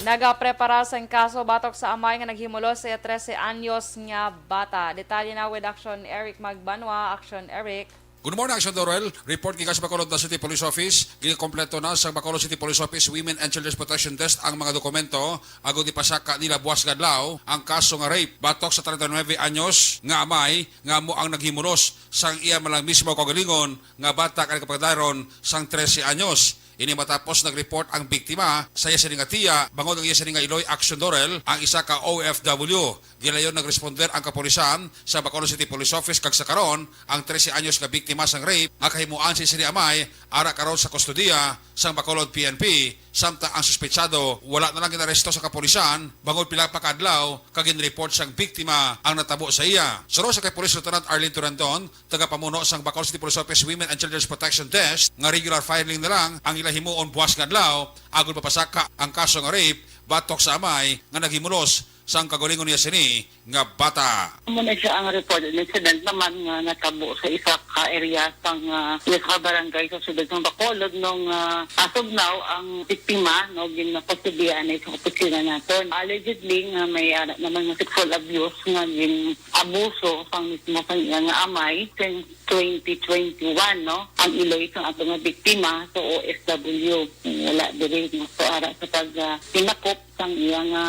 Nagaprepara sang kaso batok sa amay nga naghimulos sa iya trese anyos nga bata. Detalye na with Action Eric Magbanwa. Action Eric. Good morning, Action Dorel. Report gikan sa Bacolod City Police Office. Ginakompleto na sa Bacolod City Police Office Women and Children's Protection Desk ang mga dokumento agud ipasaka nila buwas nga adlaw ang kaso nga rape batok sa treinta y nueve anyos nga amay nga amo ang naghimulos sang iya man lang mismo kaugalingon nga bata nga nagapagdayron sang trese anyos. Ini matapos nag-report ang biktima sa iya sini nga tiya bangod ang iya sini nga iloy, Action Dorel, ang isa ka O F W. Gilayon nagresponder ang kapulisan sa Bacolod City Police Office kag sa karon ang trese anyos nga biktima sang rape nga kahimuan sa sini amay ara karon sa kustodiya sang Bacolod P N P, samtang ang suspetsado wala na lang ginaresto sa kapulisan bangod pila pa ka adlaw kag ginreport sang biktima ang natabo sa iya. Suno sa kay Police Lieutenant Arlene Turandon, tagapamuno sang Bacolod City Police Office Women and Children's Protection Desk, nga regular filing na lang ang ila himuon buwas nga adlaw agud mapasaka ang kaso nga rape batok sa amay nga naghimulos sang kaugalingon niya sini nga bata. Amo na siya ang reported incident naman nga natabo sa isa ka area sang, ah, isa ka barangay sa siyudad ng Bacolod, nung, ah, as of now, ang biktima, no, ginapasibian na sa opisina naton. Allegedly nga may ara naman nga sexual abuse nga gin-abuso sang mismo sang iya nga amay since twenty twenty-one, no? Ang iloy sang ato nga biktima sa O F W. Wala diri, no? So, ara sa pag, ah, tinakop sang iya nga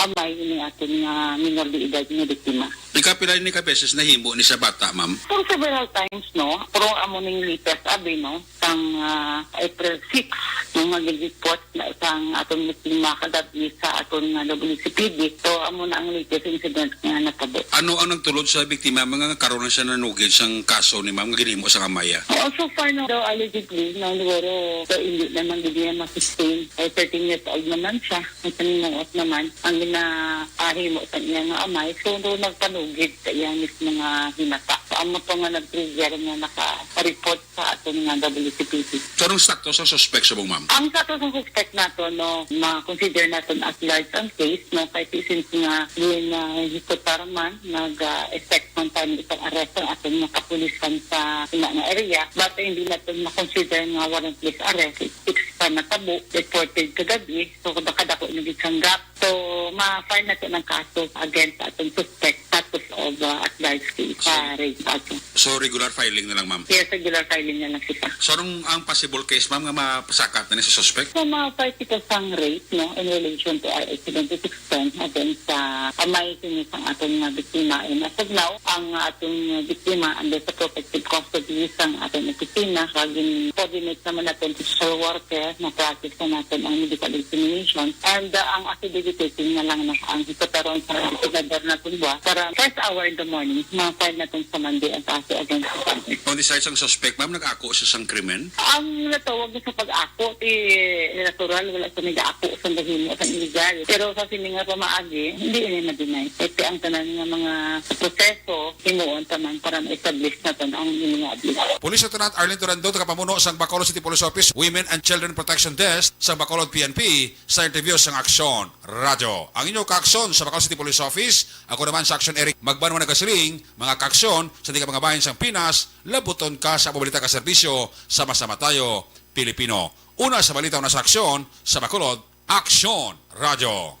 amay ini aton nga minor de edad nga biktima. Ikapila ni ka beses nahimo ni sa bata, ma'am? For several times, no? Pero amo ning latest, abi, no? Sang, ah, April six, no, nga gin-report na sang aton biktima kagabi sa aton nga W C P D. So, amo na ang latest incident nga natabo. Ano ang nagtulod sa biktima, ma'am, nga karon na siya nanugid sang kaso ni ma'am nga ginhimo sang amay? Oo, so far, no, daw allegedly, no, siguro, so, hindi naman gid niya ma-sustain. Eh, thirteen years old naman siya. Ang panimuot naman, ang ginahimo sa iya nga amay, so, daw nagpanugid sa iya mismo nga hinata. So, amo to nga nag-trigger nga naka-report sa aton nga W C P D. So, anong status sa suspect subong, ma'am? Ang status ng suspect nato, no, ma-consider naton as large ang case, no, kay since nga gin, ah, hikutar man, nag, ah, effect man tayo isang arrest ang aton nga kapulisan sa ina nga area, but hindi naton ma-consider nga warrantless arrest. Six pa natabo, reported kagabi, so kadako na gid sang gap. So, ma-file nato ng kaso against sa atong suspect, status of, ah, at Life case. So, pa-rape ato. So, regular filing na lang, ma'am? Yes, regular filing na lang kita. So, anong ang possible case, ma'am, nga mapasakat na ni sa suspect? So, ma-file kita sang rape, no, in relation to R A seventy-six ten against sa amay kini sang aton nga biktima. And as of now, ang aton biktima under sa protective custody sang aton opisina, kag gin-coordinate naman natin sa social worker na process na natin ang medical examination. And, uh, ang affidavit taking na lang na ang hipataron sa investigador na tulwa para first hour in the morning, ma-file natin sa Monday ang kaso against sa suspect. On the side sang suspect, ma'am, nag-ako siya sang krimen? Ang natawag sa pag-ako, eh, natural, wala sa nag-ako sa nahimo sa illegal. Pero sa sini nga pamaagi, hindi ini ma-deny. Kasi ang tanan nga mga proseso, himuon taman para ma-establish natin ang imo nga abuse. Police Lieutenant Arlene Durando, tagapamuno sang Bacolod City Police Office Women and Children Protection Desk sa Bacolod P N P, sa interview sang Aksyon Radyo. Ang inyo kaaksyon sa Bacolod City Police Office, ako naman sa Aksyon Eric Magbanwa nagasiling, mga kaaksyon sa tika mga bahin sang Pinas, labuton ka sa pabalita ka serbisyo, sama-sama tayo, Pilipino. Una sa balita, una sa aksyon, sa Bacolod, Aksyon Radyo.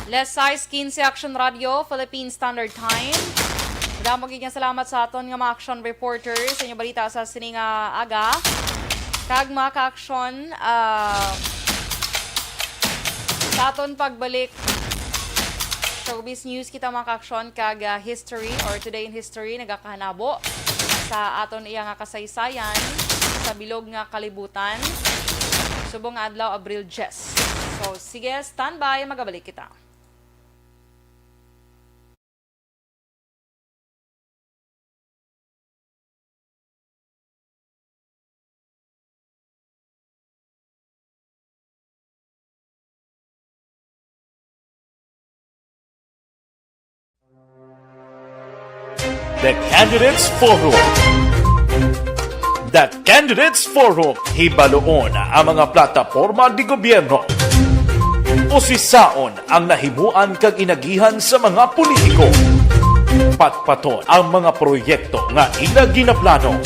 Las sais quince, Action Radio, Philippine Standard Time. Madamo gid nga salamat sa aton nga mga action reporters sa inyong balita sa sini nga aga. Kag mga ka-action, ah, sa aton pagbalik, showbiz news kita, mga ka-action, kag, ah, history or today in history nagakahanabo sa aton iya nga kasaysayan sa bilog nga kalibutan. Subong nga adlaw, Abril diyes. So, sige, standby, magabalik kita. The Candidates Forum. The Candidates Forum, hibaluon ang mga plataporma de gobierno. Usisaon ang nahimuan kag inagihan sa mga politiko. Patpaton ang mga proyekto nga ila ginaplano.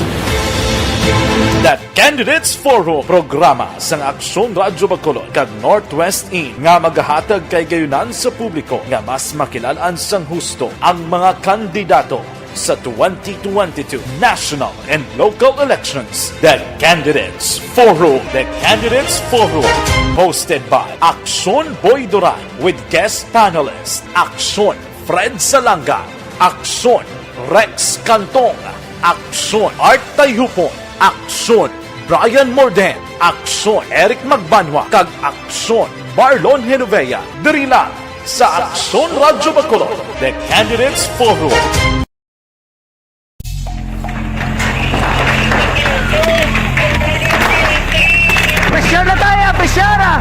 The Candidates Forum, programa sang Aksyon Radyo Bacolod kag Northwest In nga magahatag kay gayunan sa publiko nga mas makilalan sang husto ang mga kandidato sa twenty twenty-two national and local elections. The Candidates Forum. The Candidates Forum. Hosted by Aksyon Boy Duran with guest panelist Aksyon Fred Salanga, Aksyon Rex Cantong, Aksyon Art Tayhupon, Aksyon Brian Morden, Aksyon Eric Magbanwa, kag Aksyon Marlon Genovea. Diri lang sa Aksyon Radyo Bacolod, The Candidates Forum. Pressure na tayo, pressure na!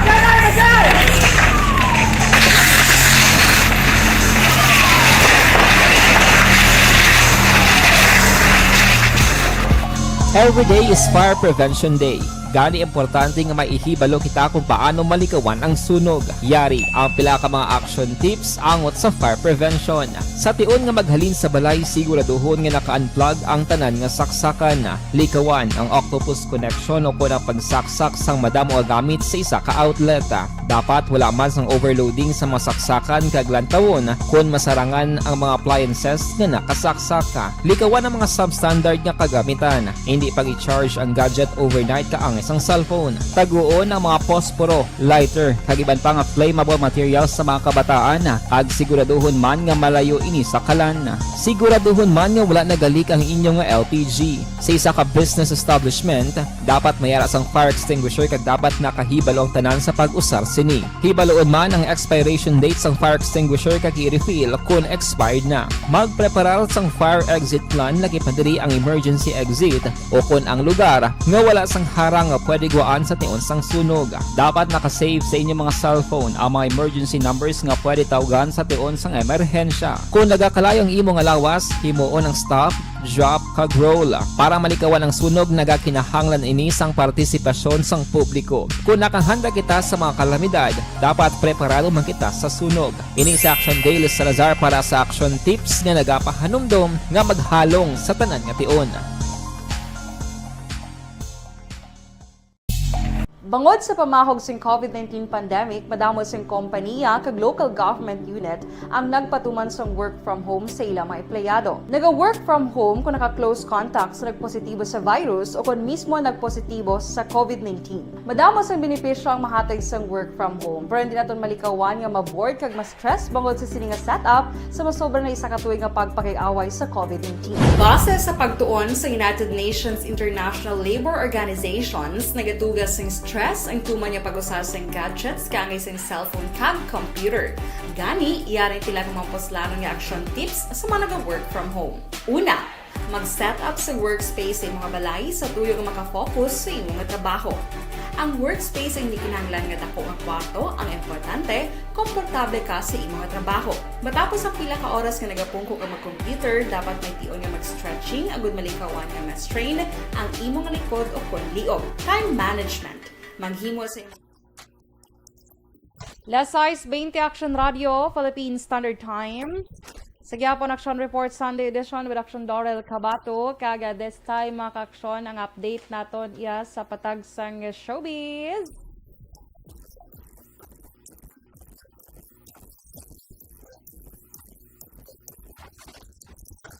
Every day is Fire Prevention Day. Gani, importante nga may ihibalo kita kung paano malikawan ang sunog. Yari ang pila ka mga action tips angot sa fire prevention. Sa tion nga maghalin sa balay, siguraduhon nga naka-unplug ang tanan nga saksakan. Likawan ang octopus connection o kon ang pagsaksak sang madamo nga gamit sa isa ka outlet. Dapat wala man sang overloading sa mga saksakan kag lantawon kon masarangan ang mga appliances nga nakasaksak. Likawan ang mga substandard nga kagamitan. Indi pag-i-charge ang gadget overnight kaangay sang cellphone. Taguon ang mga posporo, lighter, kag iban pa nga flammable materials sa mga kabataan, kag siguraduhon man nga malayo ini sa kalan. Siguraduhon man nga wala nagalik ang inyo nga L P G. Sa isa ka business establishment, dapat may ara sang fire extinguisher kag dapat nakahibalo ang tanan sa pag-usar sini. Hibaluon man ang expiration date sang fire extinguisher kag i-refill kon expired na. Magpreparar sang fire exit plan, lakip na diri ang emergency exit o kon ang lugar nga wala sang harang nga pwede guwaan sa tion sang sunog. Dapat naka-save sa inyo mga cellphone ang mga emergency numbers nga pwede tawgan sa tion sang emerhensya. Kon nagakalayo ang imo nga lawas, himuon ang stop, drop, kag roll. Para malikawan ang sunog, nagakinahanglan ini sang partisipasyon sang publiko. Kon nakahanda kita sa mga kalamidad, dapat preparado man kita sa sunog. Ini si Action Dale Salazar para sa Action Tips nga nagapahanumdom nga maghalong sa tanan nga tion. Bangod sa pamahog sing COVID nineteen pandemic, madamo sing kompaniya kag local government unit ang nagpatuman sang work from home sa ila mga empleyado. Naga-work from home kung naka-close contact sa nagpositibo sa virus o kon mismo nagpositibo sa COVID nineteen. Madamo sang benepisyo ang mahatag sang work from home, pero hindi naton malikawan nga ma-bored kag ma-stress bangod sa sini nga setup sa masobra na isa ka tuig nga pagpakig-away sa COVID nineteen. Base sa pagtuon sa United Nations International Labour Organizations, nagatuga sing stress ang tuman nga pag-usa sing gadgets kaangay sing cellphone kag computer. Gani, yari ang pila ka mga puslanon nga action tips sa mga naga-work from home. Una, mag-set up sa workspace sa imong balay sa tuyo nga makafocus sa imong trabaho. Ang workspace ay hindi kinahanglan nga dako nga kwarto, ang importante, komportable ka sa imong trabaho. Matapos ang pila ka oras nga nagapungko ka mag-computer, dapat may tion nga mag-stretching agud malikawan nga ma-strain ang imong likod o kon liog. Time management. Maghimo sa Las sais bente, Action Radio, Philippine Standard Time. Sa gihapon, Action Report Sunday Edition with Action Dorel Cabato. Kag, ah, this time, mga ka-aksyon, ang update naton iya sa patag sang showbiz.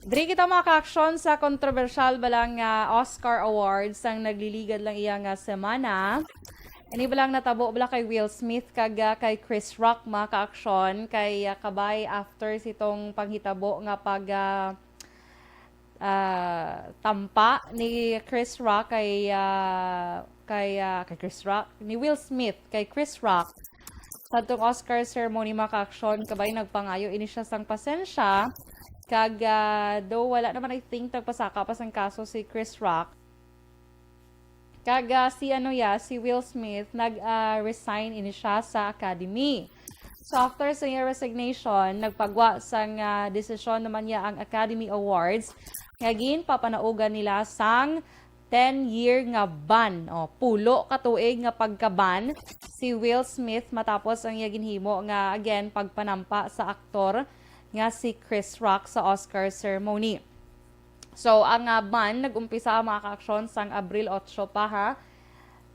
Diri kita, mga ka-aksyon, sa kontrobersyal bala nga Oscar Awards ang nagliligad lang iya nga semana. Ini bala ang natabo bala kay Will Smith kag, ah, kay Chris Rock, mga ka-aksyon, kay, ah, kabay after sitong panghitabo nga pag, ah, ah, tampa ni Chris Rock kay, ah, kay, ah, kay Chris Rock, ni Will Smith kay Chris Rock. Sa atong Oscar ceremony, mga ka-aksyon, kabay nagpangayo ini siya sang pasensya. Kag, ah, though wala naman, I think, nagpasaka pa sang kaso si Chris Rock. Kag, ah, si ano ya, si Will Smith, nag, ah, resign ini siya sa Academy. So, after sa iya resignation, nagpagwa sang, ah, desisyon naman niya ang Academy Awards nga ginpapanaugan nila sang ten-year nga ban. O, pulo ka tuig nga pagka-ban si Will Smith matapos ang iya ginhimo nga, again, pagpanampa sa aktor nga si Chris Rock sa Oscar ceremony. So, ang, ah, ban nag-umpisa, mga ka-aksyon, sang Abril otso pa, ha.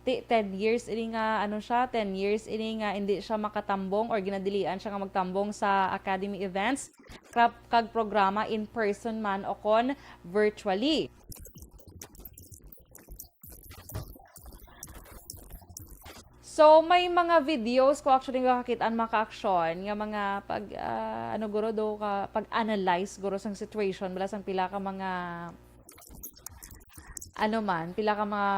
Ti, ten years ini nga, ano siya, ten years ini nga hindi siya makatambong or ginadilian siya nga magtambong sa Academy events, kag, kag programa in person man o kon virtually. So, may mga videos ko actually nga kakit-an, mga ka-aksyon, nga mga pag, ah, ano guro do ka, pag-analyze guro sang situation, bala sang pila ka mga, ano man, pila ka mga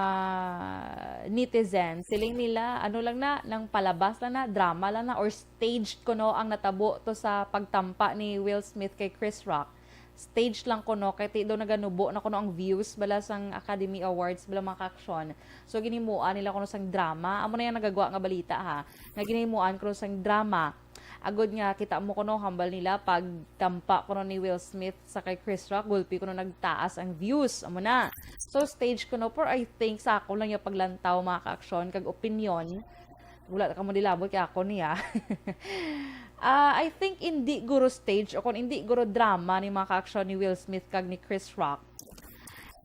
netizen, siling nila, ano lang na, nang palabas lang na, drama lang na, or staged kuno ang natabo to sa pagtampa ni Will Smith kay Chris Rock. Stage lang kuno, kay ti daw naganubo na kuno ang views bala sang Academy Awards bala, mga ka-aksyon. So, ginimuan nila kuno sang drama. Amo na yang nagagwa nga balita, ha, nga ginimuan kuno sang drama. Agud nga kita mo kuno, hambal nila, pagtampa kuno ni Will Smith sa kay Chris Rock, gulpi kuno nagtaas ang views. Amo na. So, stage kuno, pero I think sa ako lang yung paglantaw, mga ka-aksyon, kag opinyon, wala ka mo dilabot kay ako niya. Ah, I think hindi guro stage o kung hindi guro drama ni, mga ka-aksyon, ni Will Smith kag ni Chris Rock.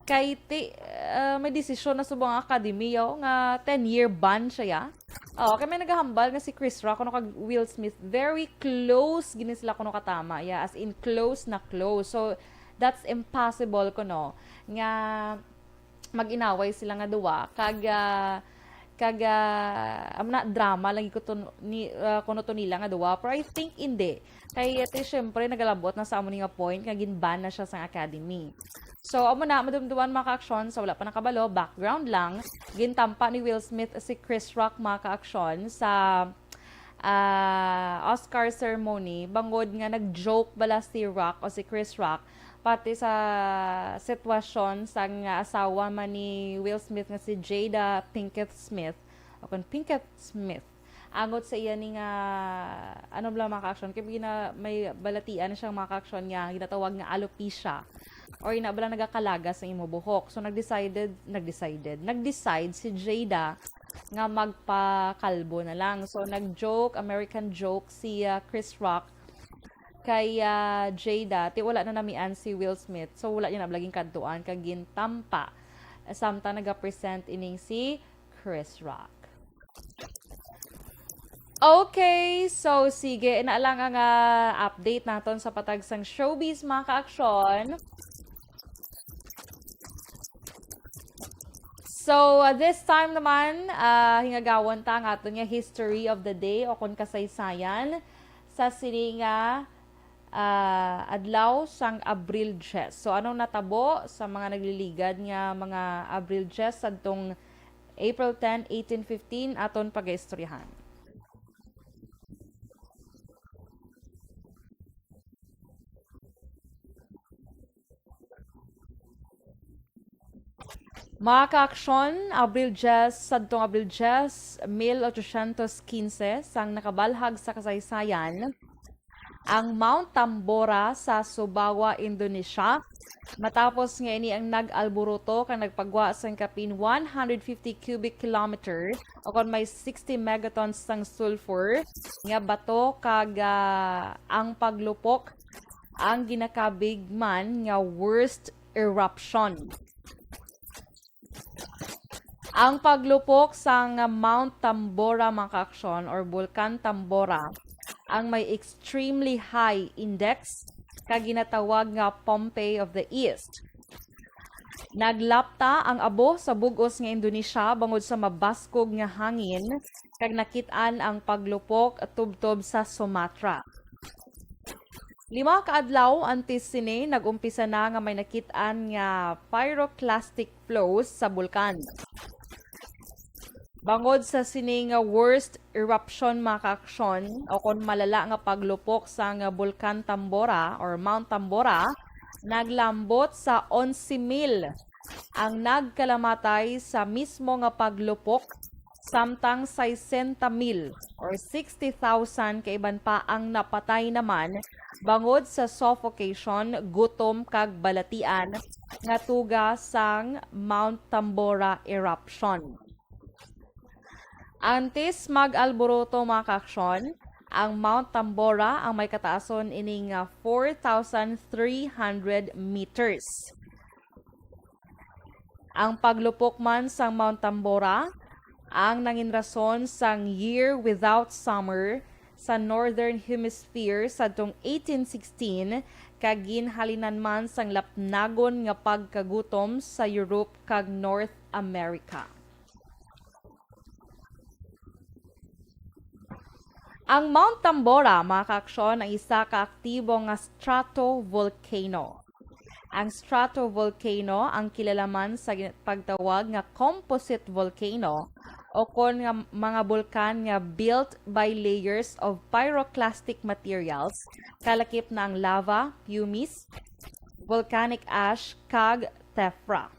Kay ti, ah, may desisyon na subong ang Academy, yo, nga ten-year ban siya, ya. Oh, kay may nagahambal nga si Chris Rock kuno kag Will Smith, very close gini sila kuno katama, ya, as in close na close. So, that's impossible kuno nga mag-inaway sila nga duwa, kag, ah, kag, ah, amo na, drama lagi ko to ni, ah, kuno to nila nga duwa, pero I think hindi. Kay ito, syempre, nagalabot na sa amo ni nga point nga gin-ban na siya sa Academy. So, amo na, madumduman, mga ka-aksyon, sa wala pa nakabalo, background lang, gintampa ni Will Smith si Chris Rock, mga ka-aksyon, sa, ah, Oscar ceremony, bangod nga nag-joke bala si Rock o si Chris Rock pati sa sitwasyon sang, ah, asawa man ni Will Smith nga si Jada Pinkett Smith, o kon Pinkett Smith, angot sa iya ni nga, ano bala, mga ka-aksyon, kay gina-, may balatian siya, mga ka-aksyon, nga ginatawag nga alopecia, or ina bala nagakalagas ang imo buhok. So, nag-decided, nag-decided, nag-decide si Jada nga magpakalbo na lang. So, nag-joke, American joke si, ah, Chris Rock kay, ah, Jada, ti wala na namian si Will Smith. So, wala niya na bala ginkadtuan kag gintampa. Samtang naga-present ining si Chris Rock. Okay, so sige, ina lang ang, ah, update naton sa patag sang showbiz, mga ka-aksyon. So, uh, this time naman, ah, hingagawon ta ang aton nga history of the day o kon kasaysayan sa sini nga, ah, adlaw sang Abril diyes. So, anong natabo sa mga nagliligad nga mga Abril diyes sadtong April ten, eighteen fifteen? Aton pagaistoryahan. Mga ka-aksyon, Abril diyes, sadtong Abril diyes, mil ochocientos quince, sang nakabalhag sa kasaysayan, ang Mount Tambora sa Sumbawa, Indonesia, matapos nga ini ang nag-alburuto kag nagpagwa sang kapin one hundred fifty cubic kilometer, o kon may sixty megatons sang sulfur nga bato, kag, ah, ang paglupok ang ginakabig man nga worst eruption. Ang paglupok sang Mount Tambora, mga ka-aksyon, or Bulkan Tambora, ang may extremely high index kag ginatawag nga Pompeii of the East. Naglapta ang abo sa bug-os nga Indonesia bangod sa mabaskog nga hangin, kag nakit-an ang paglupok tubtob sa Sumatra. Lima ka adlaw antes sini, nag-umpisa na nga may nakit-an nga pyroclastic flows sa bulkan. Bangod sa sini nga worst eruption, mga ka-aksyon, o kon malala nga paglupok sang Bulkan Tambora or Mount Tambora, naglambot sa onse mil ang nagkalamatay sa mismo nga paglupok, samtang sesenta mil or sixty thousand ka iban pa ang napatay naman bangod sa suffocation, gutom, kag balatian nga tuga sang Mount Tambora eruption. Antes mag-alboroto, mga ka-aksyon, ang Mount Tambora ang may kataason ining, ah, four thousand three hundred meters. Ang paglupok man sang Mount Tambora ang nangin rason sang Year Without Summer sa Northern Hemisphere sadtong eighteen sixteen, kag ginhalinan man sang lapnagon nga pagkagutom sa Europe kag North America. Ang Mount Tambora, mga ka-aksyon, ang isa ka aktibo nga stratovolcano. Ang stratovolcano ang kilala man sa gin-, pagtawag nga composite volcano, o kon nga mga bulkan nga built by layers of pyroclastic materials, kalakip na ang lava, pumice, volcanic ash, kag tephra.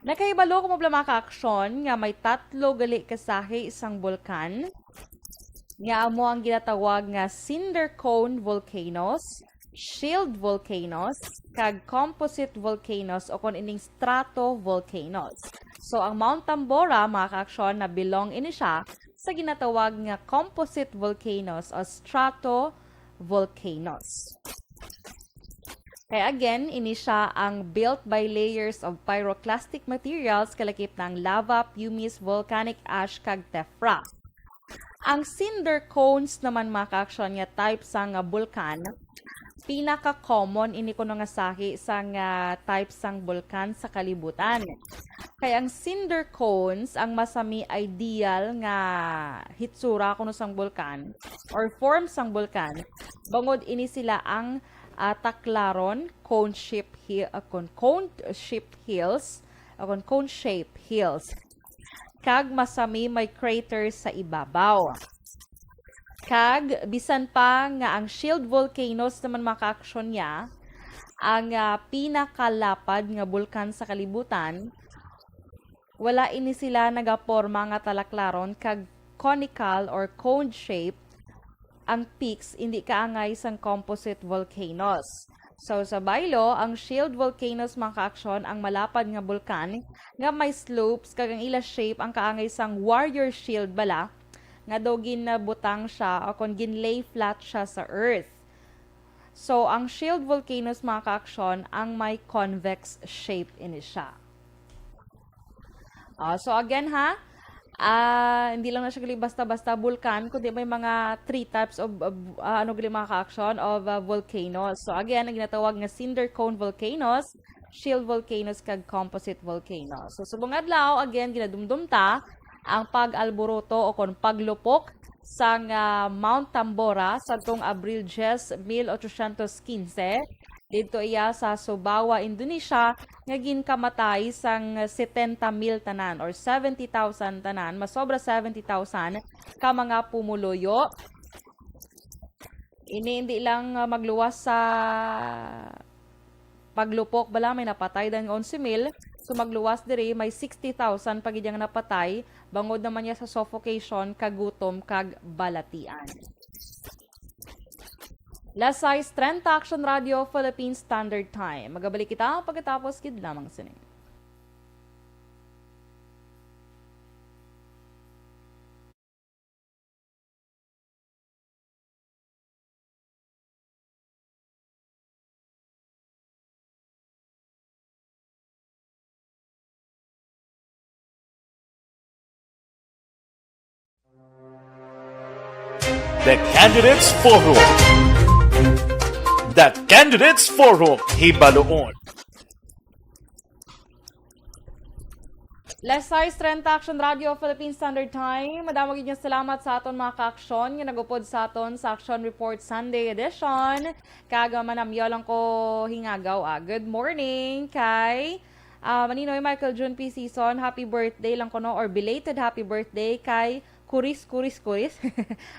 Nakahibalo kamo bala, mga ka-aksyon, nga may tatlo gali ka sahi sang bulkan, nga amo ang ginatawag nga cinder cone volcanoes, shield volcanoes, kag composite volcanoes, o kon ining stratovolcanoes. So, ang Mount Tambora, mga ka-aksyon, na belong ini siya sa ginatawag nga composite volcanoes o stratovolcanoes. Kay again, ini siya ang built by layers of pyroclastic materials, kalakip na ang lava, pumice, volcanic ash, kag tephra. Ang cinder cones naman, mga ka-aksyon, nga type sang, ah, bulkan, pinaka-common ini kuno nga sahi sang, ah, type sang bulkan sa kalibutan. Kay ang cinder cones ang masami ideal nga hitsura kuno sang bulkan or form sang bulkan, bangod ini sila ang, ah, taklaron, cone shape hi-, ah, kon-, cone shape hills, o kon cone shape hills. Kag masami may crater sa ibabaw. Kag bisan pa nga ang shield volcanoes naman, mga ka-aksyon, niya ang, ah, pinakalapad nga bulkan sa kalibutan, wala ini sila nagaporma nga talaklaron kag conical or cone shape ang peaks, indi kaangay sang composite volcanoes. So, sa baylo, ang shield volcanoes, mga ka-aksyon, ang malapad nga bulkan nga may slopes, kag ang ila shape ang kaangay sang warrior shield bala, nga daw ginabutang siya o kon gin-lay flat siya sa earth. So, ang shield volcanoes, mga ka-aksyon, ang may convex shape ini siya. Ah, so again ha, Ah, hindi lang na siya gali basta-basta bulkan, kundi may mga three types of, of, ah, ano gali, mga ka-aksyon, of, ah, volcanoes. So again, ang ginatawag nga cinder cone volcanoes, shield volcanoes, kag composite volcanoes. So subong adlaw, again, ginadumdum ta ang pag-alboroto o kon paglupok sang, ah, Mount Tambora sadtong Abril diyes, mil ochocientos quince. Didto iya sa Sumbawa, Indonesia, nga ginkamatay sang setenta mil tanan or seventy thousand tanan, masobra seventy thousand ka mga pumuluyo. Ini hindi lang, ah, magluwas sa paglupok bala, may napatay dan nga onse mil. So magluwas diri may sixty thousand pa gid ang napatay, bangod naman niya sa suffocation, kagutom, kag balatian. Las sais treinta, Action Radio Philippine Standard Time. Magabalik kita pagkatapos gid lamang sini. The Candidates Forum. The Candidates Forum, Hibaluon. Las sais treinta, Action Radio Philippine Standard Time. Madamo gid nga salamat sa aton mga ka-aksyon nga nagupod sa aton sa Action Report Sunday Edition. Kag, ah, manamyaw lang ko hingagaw, ah. Good morning kay, ah, Maninoy Michael June P. Season. Happy birthday lang ko, no? Or belated happy birthday kay Kuris, Kuris, Kuris.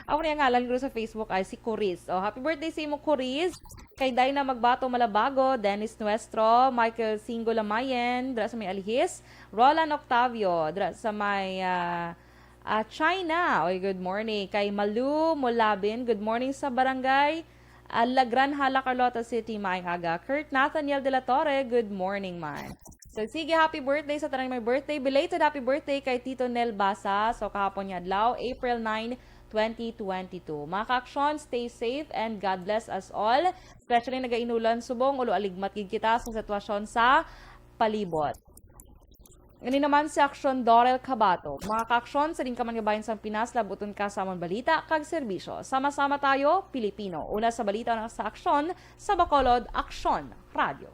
Ako niya ngalan ko sa Facebook ay si Kuris. Oh, happy birthday sa imo, Kuris. Kay Dina Magbato Malabago, Dennis Nuestro, Michael Singo Lamayen, dira sa may Alihis, Roland Octavio, dira sa may, ah, ah, China. Oy, good morning. Kay Malu Mulabin, good morning sa barangay, ah, La Granja, La Carlota City. Maayong aga. Kurt Nathaniel de la Torre, good morning man. So, sige, happy birthday sa tanan may birthday. Belated happy birthday kay Tito Nel Basa. So, kahapon nga adlaw, April nine, twenty twenty-two. Mga ka-aksyon, stay safe and God bless us all. Especially nagainulan subong, ulo aligmat gid kita sa sitwasyon sa palibot. Ini naman si Aksyon Dorel Cabato. Mga ka-aksyon, sa din ka man nga bahin sang Pinas, labuton ka sa amon balita kag serbisyo. Sama-sama tayo, Pilipino. Una sa balita na sa aksyon, sa Bacolod, Aksyon Radio.